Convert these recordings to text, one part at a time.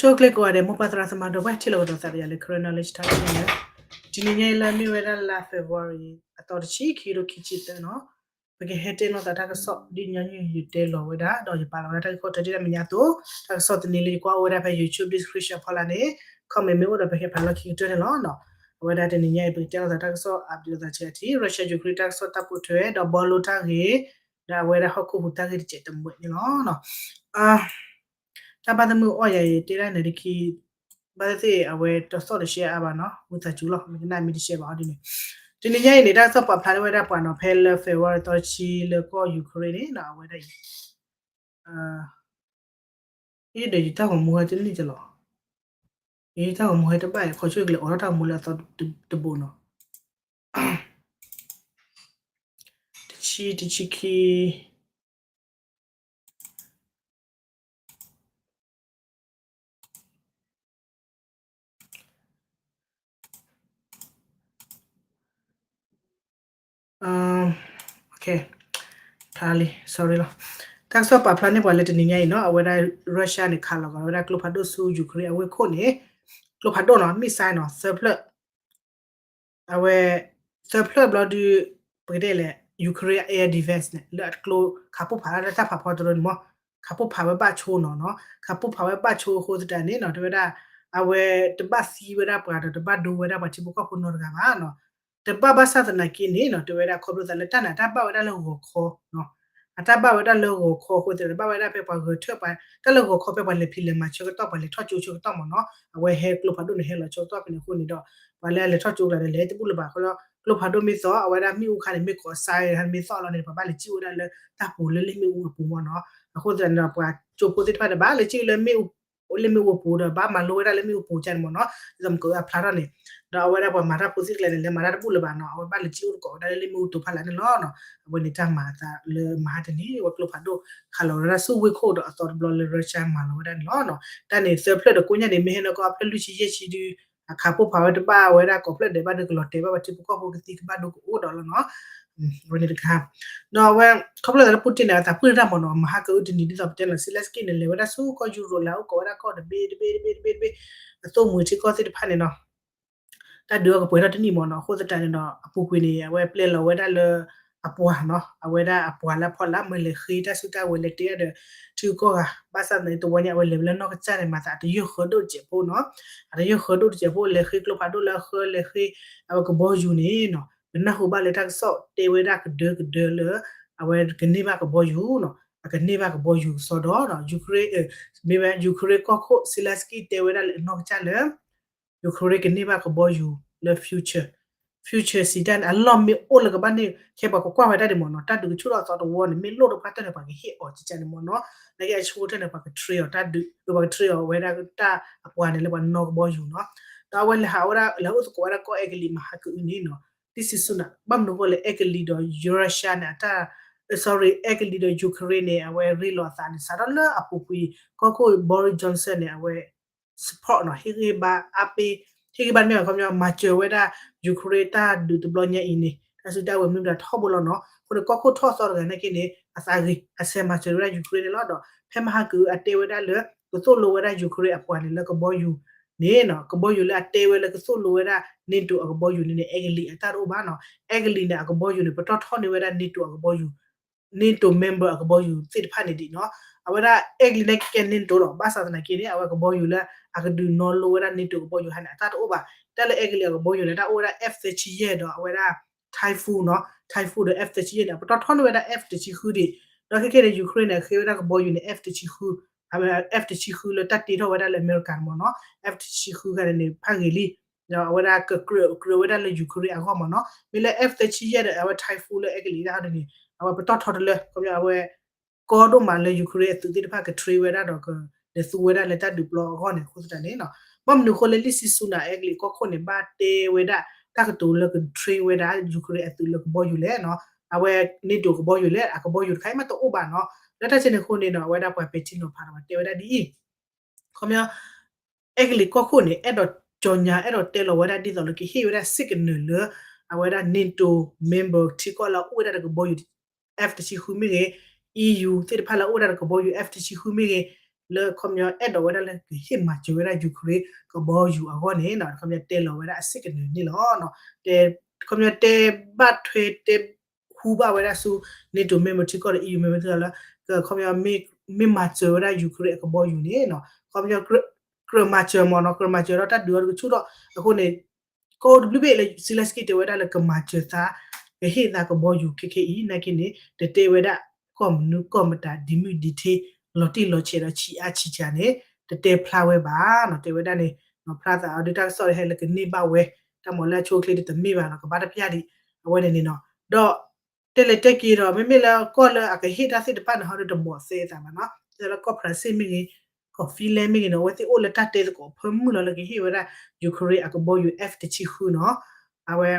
ဆိကျဲကိးဂၤဒဲး မိၢ်ပၢ်သရၣ်သမါဒီပုၢ်ဝဲၢ် ထံၣ်လိာ်ကဒီးသးဒီးယၤလၢ Karen Knowledge Talk Channel တနံၤညါအံၤလၢအမ့ၢ်ဝဲဒၣ်လါ February အသီတဆံခံ ခံကထိခံဆံသၢနီၤ, ပကဟဲတဲလိာ်သးတၢ်ကစီၣ် ဒ်ညီနုၢ်ယတဲလီၤဝဲဒၣ် ဒီးယပာ်လီၤဝဲဒၣ်တၢ်ဂ့ၢ်ခိၣ်တီတ့ၢ်တၢ်မဲာ်ညါအသိး, တၢ်ကစီၣ်တနံၤလၢယကွၢ်အိၣ်ဝဲဒၣ်ဖဲ YouTube description ဖီလာ်န့ၣ် comment မ့ၢ်အိၣ်ဒီးပဟဲဖးလီၢ်ခံကတၢၢ်န့ၣ်လီၤ. အဝဲဒၣ်တနံၤညါအံၤ ပကတဲလိာ်သးတၢ်ကစီၣ် update လိာ်သးဆဲးအထံး Russia Ukraine တၢ်ကစီၣ်တၢ်ပိာ်ထွဲ ဒီးဘီလိတၢ်ဂ့ၢ် ဒီးအဝဲဒၣ်ဟီၣ်ခိၣ်ဟူးတၢ်ဂ့ၢ်တစဲးတမှဲးန့ၣ်လီၤ. တၢ်ဘၣ်သမုၣ်အီၣ်ယၤအံၤ တဲဒၣ်န့ၣ်တခံ, ဘၣ်သ့ၣ်သ့ၣ်အဝဲတသီၣ်တရှဲအါဘၣ်နီၤ, ဝံသးစူၤလီၤ မ့ၢ်ကနၣ်မ့ၢ်တရှဲဘၣ်အီၤဒ်န့ၣ်, တနံၤညါအံၤန့ၣ် တၢ်ကစီၣ်ပာ်ဖျါထီၣ်ဝဲဒၣ်ပှၤနီၤ ဖဲလၢ February သီတဆံလၢကီၢ် Ukraine န့ၣ်နီၤ အဝဲဒၣ်အံၤ ဒီးယတၢ်ဂီၤမူဟဲတန့ၢ်ကလီၤ, ယတၢ်ဂီၤမူဟဲတဘၣ်အံၤ ခီဆိၣ်ကလဲၤအိးထီၣ်တၢ်ဂီၤမူလၢအသီတဘိနီၤ, တဆံ တဆံခံ sorry လီၤ, တၢ်ကစီၣ်ပာ်ဖျါန့ၢ်ပှၤလၢတနံၤညါအံၤနီၤ အဝဲဒၣ် Russia န့ၣ် ခးလီၤကဒီးဝဲဒၣ်ကျိဖးဒိၣ်ဆူ Ukraine အဝ့ၢ်ခိၣ်န့ၣ်, ကျိဖးဒိၣ်နီၤ missile နီၤ သၢဖျၢၣ် အဝဲ သၢဖျၢၣ်ဘျီဒုး ပကတဲလဲၣ် Ukraine air defense န့ၣ် လၢအကျိခးပိၢ်ဖးလၢတၢ်ဖးဖီတရၢန့ၣ်မ့ၢ်, ခးပိၢ်ဖးဝဲဘၣ်ဆိနီၤနီၤ, ခးပိၢ်ဖးဝဲဘၣ်ဆိအဃိသတးန့ၣ်နီၤ တဲဝဲဒၣ် အဝဲတဘၣ်သံဝဲဒၣ်ပှၤဒီးတဘၣ်ဒိဝဲဒၣ်ပှၤထံဖိကီၢ်ဖိနီတဂၤဘၣ်နီၤ, တဘၣ်ဘၣ်ဆၣ်သနာ်က့န့ၣ်နီၤ တဲဝဲဒၣ်ခီဖျိသးလၢတၢ်န့ၣ် အတၢ်ဘၣ်ဝဲဒၣ်လၢဂီၤခီ အတၢ်ဘၣ်ဝဲဒၣ်လၢဂီၤခီအဃိသတးန့ၣ် ဘၣ်ဝဲဒၣ်ဖဲပှၤဂဲၤထၢၣ်ပှၤ တၢ်လၢဂီၤခီဖဲပှၤလဲၤဖံးလဲၤမၤဆၢကတီၢ် ပှၤလဲၤထီၣ်ကၠိဆၢကတီၢ်မ့ၢ်နီၤ, အဝဲဟဲကျိဖးဒိၣ်န့ၣ် ဟဲလီၤဆၢကတီၢ်ဖဲန့ၣ်အဃိန့ၣ်ဒီး ပှၤလၢအလဲၤထီၣ်ကၠိကျါဒီးလဲၤတဘူၣ်လၢၤဘၣ်အဃိဒီး ကျိဖးဒိၣ်မ့ၢ်သီ အဝဲဒၣ်မ့ၣ်အူခါန့ၣ် မ့ၢ်ကိးစါမ့ၢ်သီလီၤန့ၣ် ပှၤဘၣ်လဲၤစံၣ်ဝဲဒၣ်လၢတၢ်ပူၤလၢလ့ၣ်မ့ၣ်အူအပူၤမ့ၢ်နီၤ, အဃိသတးန့ၣ်ဒီး ပှၤကၠိဖိသ့ၣ်တဖၣ်ဒီး ဘၣ်လဲၤစံၣ်လၢမ့ၣ်အူ လ့ၣ်မ့ၣ်အူအပူၤဒီး ဘၣ်မၤလိဝဲဒၣ်လၢမ့ၣ်အူပူၤကန့ၣ်မ့ၢ်နီၤ, ဒ်သိးမ့ၢ်ကအုအဖျါထီၣ်န့ၣ်, ဒီးအဝဲဒၣ်ပှၤမၤတၢ်ဖိသ့ၣ်ကျဲန့ၣ် လဲၤမၤတၢ်တဘူၣ်လၢၤဘၣ်နီၤ, အဝဲဘၣ်လဲၤစံၣ်အိၣ်သကိးဝဲဒၣ်လၢလ့ၣ်မ့ၣ်အူတိၤဖးလၢ်န့ၣ်လီၤနီၤ, အဝဲန့ၣ်တၢ်မၤအသးလၢမဟါတနံၤ အဝဲကျိဖးဒိၣ် ခးလီၤဝဲဒၣ်ဆူဝ့ၢ်ခိၣ်ဒီးအသီတဘျီလၢ Russia မၤလီၤဝဲဒၣ်န့ၣ်လီၤ, တၢ်န့ၣ်သၢဖျၢၣ်ဒီးကိးညါန့ၣ် မ့ၢ်ဟဲနီၢ်ကီၢ်အဖျၢၣ်လွံၢ်ဆံယဲၢ်ဆံဒုး အခးပိၢ်ဖးဝဲတဘၣ်ဝဲဒၣ်ကိးဖျၢၣ်ဒဲးဘၣ်ဒီး ကလီၤတဲာ်ဘၣ်ပှၤထံဖိကီၢ်ဖိကသံကဘၣ်ဒိကအိၣ်ဒီးလီၤနီၤ, အဝဲန့ၣ်တခါ, ဒီးအဝဲ ခီဖျိလၢ Putin န့ၣ် အသးပှၢ်တၢ်မ့ၢ်နီၤ, မဟါကအုတနံၤဒ်သိးပတဲလီၤ Zelensky န့ၣ် လဲၤဝဲဒၣ်ဆူကီၢ်ယူရိး လဲၤအိၣ်ကိးဝဲဒၣ်ကီၢ်တဘ့တဘ့တဘ့တဘ့တဘ့, အသိၣ်မှံၤထံကီၢ်သ့ၣ်တဖၣ်န့ၣ်နီၤ တၢ်ဒုးအီၤကပှဲၤထီၣ်တနံၣ်မ့ၢ်နီၤ, အဃိသတးန့ၣ်ဒီး အပူၤကွံာ်န့ၣ် အဝဲပျဲလီၤဝဲဒၣ်လၢ အပှၤနီၤ, အဝဲဒၣ်အပှၤလၢအဖီလာ်မ့ၢ်လဲၤဃ့တၢ်စုတၢ်ဝဲၤ လဲၤတဲဒီး ထံကီၢ်ဂၤ, ဘၣ်ဆၣ်သနာ်က့တဝီညါ အဝဲလဲၤဝဲလၢနီၢ်ကစၢ်န့ၣ် မၤသးအတယၢၢ်ဃၢဒိၣ်တစဲးဖိနီၤ, အတယၢၢ်ဃၢဒိၣ်တစဲးဖိ လဲၤဃ့ကျိဖးဒိၣ်လၢအဃၢ လဲၤဃ့ အဝဲကဘီယူၤန့ၣ်နီၤ, ပနၢ်ဟူဘၣ်လၢတၢ်ကစီၣ်တဲဝဲဒၣ်ကဒၢကဒၢလၢ အဝဲကန့ၢ်ဘၣ်ကဘီယူၤနီၤ, အကန့ၢ်ဘၣ်ကဘီယူၤကစီဒီး Ukraine မ့ၢ်ဝဲ Ukraine ကီၢ်ခိၣ် Zelensky တဲဝဲဒၣ်လၢအနီၢ်ကစၢ်လၢ Ukraine ကန့ၢ်ဘၣ်ကဘီယူၤလၢ future, future စံးတၢ်န့ၣ် အလီၢ်မ့ၢ်အိၣ်လၢကဘၣ်န့ၣ် ခဲပှၤကကွၢ်ဝဲဒၣ်ဒံးမ့ၢ်နီၤ, တၢ်ဒုးကဆူၣ်ထီၣ်အသီတဝီန့ၣ် မ့ၢ်လိၣ်တပှၢ်တၢၢ်န့ၣ် ပှၤကဟ့ၣ်အီၤကကန့ၣ်မ့ၢ်နီၤ, နာ်က့အဆိကတၢၢ်န့ၣ် ပှၤက train အီၤတၢ်ဒုး ပှၤက train အီၤဝဲဒၣ်တၢ်အပှၤန့ၣ်လၢပှၤနီၢ်ကဘီယူၤနီၤ, ဒီးအဝဲလဲၤဟးဝဲဒၣ် လဲၤအိၣ်သကိးဝဲဒၣ်ကီၢ်အဲကလံးမဟါကအုန့ၣ်နီၤ, တံၢ်စံဆူနၤ ဘၣ်မနုၤအဃိလဲၣ် အဲကလံးဒီး Russia န့ၣ် အတၢ် sorry အဲကလံးဒီး Ukraine န့ၣ် အဝဲရ့လိာ်အသးန့ၣ် စးထီၣ်လၢအပူၤကွံာ် ကီၢ်ခိၣ် Boris Johnson န့ၣ် အဝဲ support နီၤ, ဟ့ၣ်ဂံၢ်ဘါအါပ့ၤ, ဟ့ၣ်ဂံၢ်ဘါမ့ၢ်အခီပညီ မၤစၢၤဝဲဒၣ် Ukraine တၢ်ဒုးတဘျီညါအံၤန့ၣ် တၢ်စုတၢ်ဝဲၤမ့ၢ်ဒၣ်ထီဘိလီၤနီၤ, အဃိန့ၣ် ကီၢ်ခိၣ်ထီၣ်သီတဂၤနာ်က့န့ၣ် အသးဂ့ၤ အဆဲးမၤစၢၤဝဲဒၣ် Ukraine န့ၣ်လီၤ. ဒီးဖဲမဟါကအုအတဲဝဲဒၣ်လၢ ကသိၣ်လိဝဲဒၣ် Ukraine အပှၤန့ၣ်လၢကဘီယူၤန့ၣ်နီၤ, ကဘီယူၤလၢအတဲဝဲလၢကသိၣ်လိဝဲဒၣ် NATO အကဘီယူၤန့ၣ်န့ၣ် အဲကလံးအတၢ်တအိၣ်ဘၣ်နီၤ, အဲကလံးန့ၣ် အကဘီယူၤန့ၣ် ပတီၢ်ထီၣ်န့ၢ်ဝဲဒၣ် NATO အကဘီယူၤ NATO member အကဘီယူၤသ့ၣ်တဖၣ်န့ၣ်ဒံးနီၤ, အဝဲဒၣ်အဲကလံးန့ၣ်ကဲ NATO လီၤ, ဘၣ်ဆၣ်သနာ်က့န့ၣ် အဝဲကဘီယူၤလၢ အကဒုးနီၣ်လိဝဲဒၣ် NATO ကဘီယူၤဟါန့ၣ် အတၢ်တအိၣ်ဘၣ်, တၢ်လၢအဲကလံးအကဘီယူၤန့ၣ် တၢ်အိၣ်ဝဲဒၣ် F thirty-seven ဒီးအဝဲဒၣ် Typhoon နီၤ, Typhoon ဒီး F thirty-seven န့ၣ် ပတီၢ်ထီၣ်န့ၢ်ဝဲဒၣ် F တဆံဃုဒံး, ဒီးခဲကနံၣ်န့ၣ် Ukraine န့ၣ် ဃ့ဝဲဒၣ်ကဘီယူၤန့ၣ် F တဆံဃု, F တဆံဃုလၢတၢ်တ့ထီၣ်ဝဲဒၣ်လၢအမဲရကၤန့ၣ်မ့ၢ်နီၤ, F တဆံဃုဂၤန့ၣ်န့ၣ် ဖးဂ့ၤလံ ဒီးအဝဲဒၣ်ကကြၢးကြၢးဝဲဒၣ်လၢ Ukraine အဂီၢ်မ့ၢ်နီၤ, မ့ၢ်လၢ F thirty-seven ဒီး အဝဲ Typhoon လၢအဲကလံးဒၣ်ဟီဒ်န့ၣ် အဝဲပတီၢ်ထီတလၢ ခီပညီ အဝဲ ကီဒိၣ်မးလၢ Ukraine အသုးသ့ၣ်တဖၣ်က train ဝဲဒၣ်ဒီး ကလဲၤသူဝဲဒၣ်လၢတၢ်ဒုးပျီအဂီၢ်န့ၣ် အဃိသတးန့ၣ်နီၤ, ဘၣ်မနုၤအဃိလၢ လံာ်စံဆူနၤ အဲကလံးကီၢ်ခိၣ်န့ၣ် ဘၣ်တဲဝဲဒၣ် တၢ်ကတိၤလၢက train ဝဲဒၣ် Ukraine အသုးလၢကဘီယူၤလဲၣ်နီၤ, အဝဲ NATO ကဘီယူၤလဲၣ် အကဘီယူၤတခါအံၤမ့ၢ်တအိၣ်ဘၣ်နီၤ, လၢတၢ်ဆဲန့ၣ်အဃိန့ၣ်နီၤ အဝဲဒၣ်ပှၤပဲာ်ထံနီၤဖးဒီးပှၤတဲဝဲဒၣ်ဒ်အံၤ ခီပညီ အဲကလံးကီၢ်ခိၣ်န့ၣ် အဲၣ်ဒိးကြေညာ အဲၣ်ဒိးတဲလီၤဝဲဒၣ်ဒ်သိးလၢကဟ့ၣ်ဝဲဒၣ် signal လၢ အဝဲဒၣ် NATO member ထံကီၢ်လၢအအိၣ်ဝဲဒၣ်တကဘီယူၤ F တဆံဃုမ့ၢ်ဂ့ၤ, EU သ့ၣ်တဖၣ်လၢအအိၣ်ဝဲဒၣ်တကဘီယူၤ F တဆံဃုမ့ၢ်ဂ့ၤ, လၢခီပညီအဲၣ်ဒိးဝဲဒၣ်လၢကဟ့ၣ်မၤစၢၤဝဲဒၣ် Ukraine ကဘီယူၤအဂီၢ်န့ၣ် ခီပညီတဲလီၤဝဲဒၣ်အ signal န့ၣ်လီၤ. တဲ ခီပညီတဲဘၣ်ထွဲတဲ ဟူဘၣ်ဝဲဒၣ်ဆူ NATO member ထံကီၢ်ဒီး EU member ထံကီၢ်လၢ ခီပညီ မ့ၢ်မၤစၢၤဝဲဒၣ် Ukraine အကဘီယူၤန့ၣ် ခီပညီ ကြၢးမၤစၢၤမ့ၢ်နီၤ, ကြၢးမၤစၢၤဒီးတၢ်ဒုးအီၤတကဆူၣ်ဒီး အဃိန့ၣ် ကီၢ်တဘျုးဘ့ၣ်လၢ Zelensky တဲဝဲဒၣ်လၢကမၤစၢၤသး ကဟ့ၣ်သးကဘီယူၤခဲခဲအံၤ နာ်က့န့ၣ် တတဲဝဲဒၣ်ကီၢ်မနုၤကီၢ်မတၤ ဒ်မုၢ်ဒ်ထ့ လီၤတံၢ်လီၤဆဲးဒီးဆံးအါဆံးကၢန့ၣ် တတဲဖျါဝဲဘၣ်နီၤ, တဲဝဲဒၣ်န့ၣ် ဖျါသးအီၤဒုးတၢ်ကစီၣ်ဟဲလၢကန့ၢ်ဘၣ်ဝဲ တၢ်မၤလၢအဆိအချ့ဒ်တမ့ၢ်ဘၣ်နီၤ, ကဘၣ်တပျၢ်ဒံး အဝဲန့ၣ်န့ၣ်နီၤ, ဒီး တဲလဲၤတဲက့ၤဒီး မ့မ့ၢ်လၢကီၢ်လၢအကဟ့ၣ်တၢ်သ့ၣ်တဖၣ်န့ၣ် ဟီဒုးတဘီၣ်သဲအသးဘၣ်နီၤ, တဲလၢကီၢ် France မ့ၢ်ဂ့ၤ, ကီၢ် Finland မ့ၢ်ဂ့ၤန့ၣ် အဝဲသ့ၣ်အိၣ်လၢတၢ်တဲသကိးဖၢမုၢ်လီၤလၢကဟ့ၣ်ဝဲဒၣ် Ukraine အကဘီယူၤ F တဆံဃုနီၤ, အဝဲ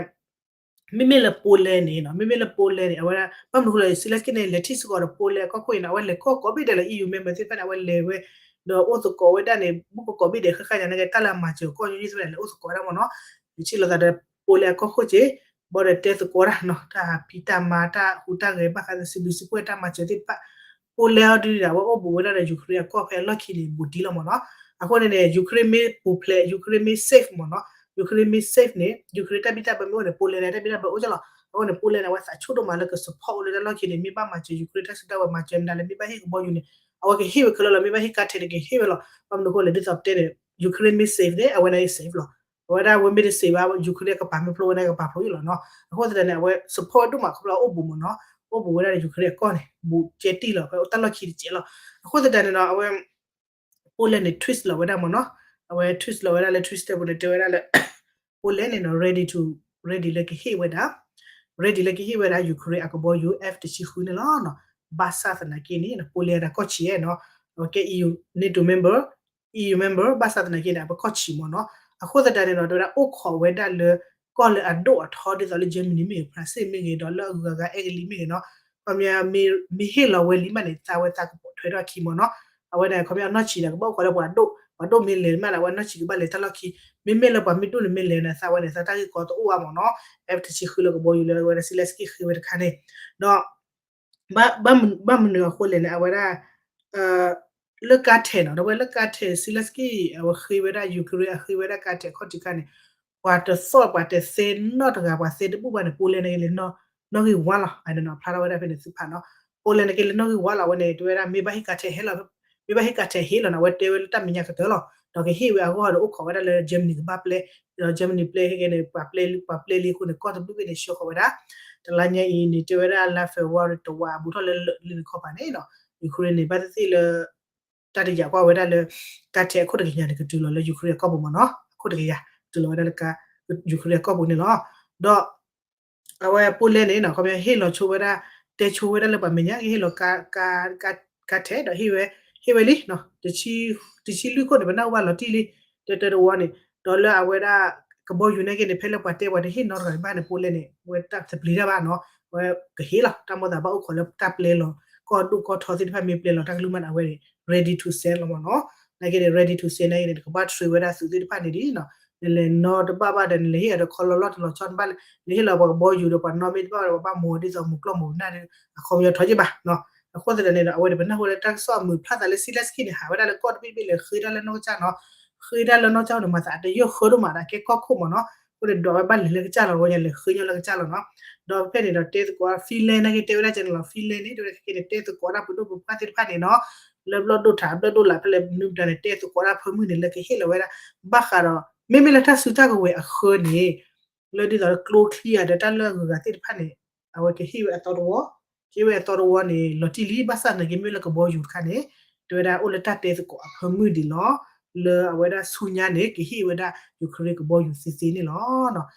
မ့မ့ၢ်လၢ Poland န့ၣ်နီၤ, မ့မ့ၢ်လၢ Poland န့ၣ် အဝဲဒၣ် ဘၣ်မနုၤဃိလၢ Zelensky န့ၣ် လဲၤထံၣ်စ့ၢ်ကီးဒီး Poland အကီၢ်ခိၣ်အံၤန့ၣ် အဝဲလဲၤကီၢ်ကိးဘ့ၣ်ဒဲးလီၤ, EU member သ့ၣ်တဖၣ်န့ၣ် အဝဲလဲၤဝဲ ဒီးအိၣ်သကိးဝဲဒၣ်န့ၣ် ဘူးကကိးဘ့ၣ်ဒဲး ဃၣ်ဃၣ်ညါန့ၣ် တၢ်လၢအမၤစၢၤကီၢ်ညီနုၢ်သ့ၣ်တဖၣ်န့ၣ် လဲၤအိၣ်သကိးဝဲဒၣ်မ့ၢ်နီၤ, ယထံၣ်လိာ်သးဒီး Poland အကီၢ်ခိၣ်က့ ဘၣ်ဒီးတဲသကိးတၢ်နီၤ, တၢ်ဖံးတၢ်မၤ တၢ်ဟူးတၢ်ဂဲၤ ဘၣ်ဃးဒီးစံးဘျုးစံးဖှိၣ်တၢ်မၤစၢၤသ့ၣ်တဖၣ် Poland အီၤဒုးဒီး အဝဲအိၣ်ဘူးဝဲဒၣ်ဒီး Ukraine အကီၢ်ဖဲအလီၢ်ခံန့ၣ် ဘူးဒံးလီၤမ့ၢ်နီၤ, အဃိန့ၣ်န့ၣ် Ukraine မ့ၢ်ပူၤဖျဲး Ukraine မ့ၢ် safe မ့ၢ်နီၤ, Ukraine မ့ၢ် safe န့ၣ် Ukraine တၢ်ဘံၣ်တၢ်ဘၢမ့ၢ်အိၣ်န့ၣ် Poland န့ၣ် တၢ်ဘံၣ်တၢ်ဘၢအိၣ်ကလီၤ, အဃိန့ၣ် Poland န့ၣ် အဝဲသးဆူၣ်ဒိၣ်မးလၢက support အိၣ်လၢတၢ်လီၢ်ခံန့ၣ် မ့ၢ်ဘၣ်မၤစၢၤ Ukraine တၢ်စုတၢ်ဝဲၤ မၤစၢၤမတၤလဲၣ် မ့ၢ်ဘၣ်ဟ့ၣ်ကဘီယူၤန့ၣ် အဝဲကဟ့ၣ်ဝဲခဲလၢာ်လီၤ, မ့ၢ်ဘၣ်ဟ့ၣ်ကါထဲန့ၣ် ကဟ့ၣ်ဝဲလီၤ, ဘၣ်မနုၤအဃိလဲၣ် ဒ်သိးပတဲန့ၣ် Ukraine မ့ၢ် safe န့ၣ် အဝဲန့ၣ် safe လီၤ, အဝဲဒၣ်ဝဲမ့ၢ်တ safe ဘၣ် Ukraine အကပၤမ့ၢ်ဖျိဝဲန့ၣ် ကပၤဖျိယလီၤနီၤ, အဃိသတးန့ၣ် အဝဲ support ဒိၣ်မးခီဖျိအိၣ်ဘူးမ့ၢ်နီၤ, အိၣ်ဘူးဝဲဒၣ်ဒီး Ukraine အကီၢ်န့ၣ် ဘူးကဲတံၢ်လီၤ ဖဲအိၣ်တၢ်လီၢ်ခံတကဲးလီၤ, အဃိသတးန့ၣ်ဒီး အဝဲ Poland န့ၣ် tweet လီၤဝဲဒၣ်မ့ၢ်နီၤ, အဝဲ tweet လီၤဝဲဒၣ်လၢ Twitter ပူၤန့ၣ် တဲဝဲဒၣ်လၢ Poland န့ၣ်နီၤ ready to ready လၢကဟ့ၣ်ဝဲဒၣ် ready လၢကဟ့ၣ်ဝဲဒၣ် Ukraine အကဘီယူၤ F တဆံဃုန့ၣ်လီၤ, ဘၣ်ဆၣ်သနာ်က့န့ၣ် Poland ဒၣ်ကီၢ်ဆံးနီၤ, အဝဲကဲ EU NATO member EU member ဘၣ်ဆၣ်သနာ်က့န့ၣ် အဝဲကီၢ်ဆံးမ့ၢ်နီၤ, အဃိသတးန့ၣ်ဒီး တဲဝဲဒၣ်အိၣ်ခိးဝဲဒၣ်လၢ ကီၢ်လၢအဒိၣ်အထီဒ်သိးလၢ Germany မ့ၢ်ဂ့ၤ France မ့ၢ်ဂ့ၤ ဒီးလၢအဂုၤအဂၤအဲကလံးမ့ၢ်ဂ့ၤနီၤ, ခီပညီ မ့ၢ်ဟ့ၣ်လီၤဝဲလံမးန့ၣ် သးဝဲသးကပိာ်ထွဲထီၣ်အခံမ့ၢ်နီၤ, အဝဲန့ၣ် ခီပညီအနီၢ်ဆံးဒီး ကဘၣ်အိၣ်ခိးလၢပှၤဒိၣ် ပှၤဒိၣ်မ့ၢ်လဲၤမးဒီး အဝဲနီၢ်ဆံးကဘၣ်လဲၤတၢ်လီၢ်ခံ, မ့မ့ၢ်လၢပှၤမ့ၢ်ဒိၣ်န့ၣ်မ့ၢ်လဲၤန့ၣ် သးဝဲန့ၣ် သးတၢ်ဂ့ၢ်ကီတအိၣ်ဘၣ်မ့ၢ်နီၤ, F တဆံဃုလၢကဘီယူၤလၢအဝဲဒၣ် Zelensky ဃ့ဝဲတခါန့ၣ်, ဒီး ဘၣ်မနုၤအဃိလဲၣ်န့ၣ် အဝဲဒၣ် လၢကါထဲးနီၤ ဒီးဝဲလၢကါထဲး Zelensky အဝဲဃ့ဝဲဒၣ် Ukraine အဃ့ဝဲဒၣ်ကါထဲးခီၣ်ထံးခါန့ၣ် ပှၤတသီၣ်ပှၤတသ့နီတဂၤ ပှၤသ့တဘူၣ်ဘၣ်န့ၣ် Poland န့ၣ်က့လၢ နီၣ်ဂံၢ်ဝါလီၤ, အဖျါထီၣ်ဝဲဒၣ်ဖဲန့ၣ်သ့ၣ်တဖၣ်နီၤ, Poland န့ၣ်က့လၢနီၣ်ဂံၢ်ဝါလီၤ, အဝဲန့ၣ် တဲဝဲဒၣ် မ့ၢ်ဘၣ်ဟ့ၣ်ကါထဲးဟ့ၣ်လီၤ, မ့ၢ်ဘၣ်ဟ့ၣ်ကါထဲးဟ့ၣ်လီၤန့ၣ် အဝဲတဲဝဲလၢတၢ်မဲာ်ညါကတၢၢ်လီၤ, ဒီးကဟ့ၣ်ဝဲအဂီၢ်ဒီးအိၣ်ခိးဝဲဒၣ်လၢ Germany ကဘၣ်ပျဲ ဒီး Germany ပျဲဟ့ၣ်ဂ့ၤန့ၣ် ပှၤပျဲလံအဃိန့ၣ် ကီၢ်တဘျုးဘ့ၣ်န့ၣ် ဆှၢဃီၤဝဲဒၣ်, တလါညါအံၤန့ၣ် တဲဝဲဒၣ်လါ February တဝာ်အဘူးထီၣ်လၢလၢန့ၣ်ခီပၤန့ၣ်နီၤ, Ukraine န့ၣ် ဘၣ်သ့ၣ်သ့ၣ်လၢ တၢ်တယာ်ကွၢ်ဝဲဒၣ်လၢ ကါထဲးအခိၣ်တကယၤန့ၣ် ကတုၤလီၤလၢ Ukraine အကီၢ်ပူၤမ့ၢ်နီၤ, အခိၣ်တကယၤ တုၤလီၤဝဲဒၣ်လၢ Ukraine အကီၢ်ပူၤန့ၣ်လီၤ, ဒီး အဝဲ Poland န့ၣ်နီၤ ခီပညီဟ့ၣ်လီၤဆိဝဲဒၣ် တဲဆိဝဲဒၣ်လၢပှၤမဲာ်ညါ ကဟ့ၣ်လီၤ ကါထဲးဒီးဟ့ၣ်ဝဲ ဟ့ၣ်ဝဲလံ, တဆံလွံၢ်ခိၣ်န့ၣ် ပနၢ်ဟူဘၣ်လီၤတံၢ်လံ, တၢတၢတဝီန့ၣ် ဒီးလၢအဝဲဒၣ် ကဘီယူၤန့ၣ်က့န့ၣ် ဖဲလၢပှၤတဲပှၤတဟ့ၣ်နီတဂၤဘၣ်န့ၣ် Poland န့ၣ် အဝဲတၢ်သဘျ့တၢ်ဘၣ်နီၤ, အဝဲကဟ့ၣ်လီၤ တၢ်မိၣ်သးဘၣ်အိၣ်ခိးလၢတၢ်ပျဲလီၤ ကီၢ်ဒိၣ်ကီၢ်ထီသ့ၣ်တဖၣ်မ့ၢ်ပျဲလီၤတၢ်ကလုၢ်မးန့ၣ် အဝဲန့ၣ် ready to send လီၤမ့ၢ်နီၤ, နာ်က့န့ၣ် ready to send နာ်က့န့ၣ် တကဘၣ် train ဝဲဒၣ်သုးသ့ၣ်တဖၣ်န့ၣ်ဒ်နီၤ, နလဲၤနီတဘၣ်ဘၣ်ဒီး နလဲၤဟ့ၣ်အီၤဒီးခီလီၤလီၢ်တလီၤဆီ နဘၣ်လဲၤဟ့ၣ်လီၤပှၤကဘီယူၤဒီးပှၤနီၣ်မ့ၢ်တဘၣ်ဒီး ပှၤဘၣ်မိၢ်ဒ်သိးမုၢ်ကျီၢ်မုၢ်နၢ်ဒီး အခီပညီထီက့ဘၣ်နီၤ, အဃိသတးန့ၣ်ဒီး အဝဲန့ၣ် ပနၢ်ဟူလၢတၢ်ကစီၣ်အမုာ်ဖျါသးလၢ Zelensky န့ၣ် ဟးဝဲဒၣ်လၢကီၢ်တဘ့ၣ်ဘ့ၣ်လဲၤဃ့တၢ်လၢနီၢ်ကစၢ်နီၤ, ဃ့တၢ်လၢနီၢ်ကစၢ်န့ၣ် မၤသးအတယီၢ်ဃၢဒိၣ်မးဒီးကဲကီၢ်ခိၣ်မ့ၢ်နီၤ, အဃိန့ၣ်ဒီးဝဲဘၣ်လဲၤလၢကစၢ်လီၤ ဝဲညါလဲၤဃ့ညီလၢကစၢ်လီၤနီၤ, ဒီးဖဲန့ၣ်ဒီးတဲသကိး Finland နာ်က့တဲဝဲဒၣ်ကဲန့ၣ်လီၤ Finland န့ၣ် တဲဝဲဒၣ်ခဲက့န့ၣ် တဲသကိးတၢ်ပှၤဒိၣ်ပှၤပှၢ်သ့ၣ်တဖၣ်န့ၣ်နီၤ, လၢဘျီၣ်ဒိၣ်ထးဘျီၣ်ဒိၣ်လးဖဲလဲၣ်မနုၤမတၤန့ၣ် တဲသကိးတၢ်ဖၢမုၢ်န့ၣ် လၢကဟ့ၣ်လီၤဝဲဒၣ် ဘၣ်ဃးဒီး မ့မ့ၢ်လၢတၢ်စုတၢ်ကဝဲၤအဃၢန့ၣ် လၢဒ်သိးလၢကျိချံဧါဒီးတၢ်လၢအဂုၤအဂၤသ့ၣ်တဖၣ်န့ၣ် အဝဲကဟ့ၣ်ဝဲအသီတဝီ, ကဟ့ၣ်ဝဲအသီတဝီန့ၣ် လီၤတံၢ်လံ ဘၣ်ဆၣ်သနာ်က့မ့ၢ်လၢကဘီယူၤတခါန့ၣ် တဲဝဲဒၣ်အိၣ်လၢတၢ်တဲသကိးအဖၢမုၢ်ဒံးလီၤ, လၢအဝဲဒၣ်ဆူညါန့ၣ် ကဟ့ၣ်ဝဲဒၣ် Ukraine ကဘီယူၤသ့သ့န့ၣ်လီၤ.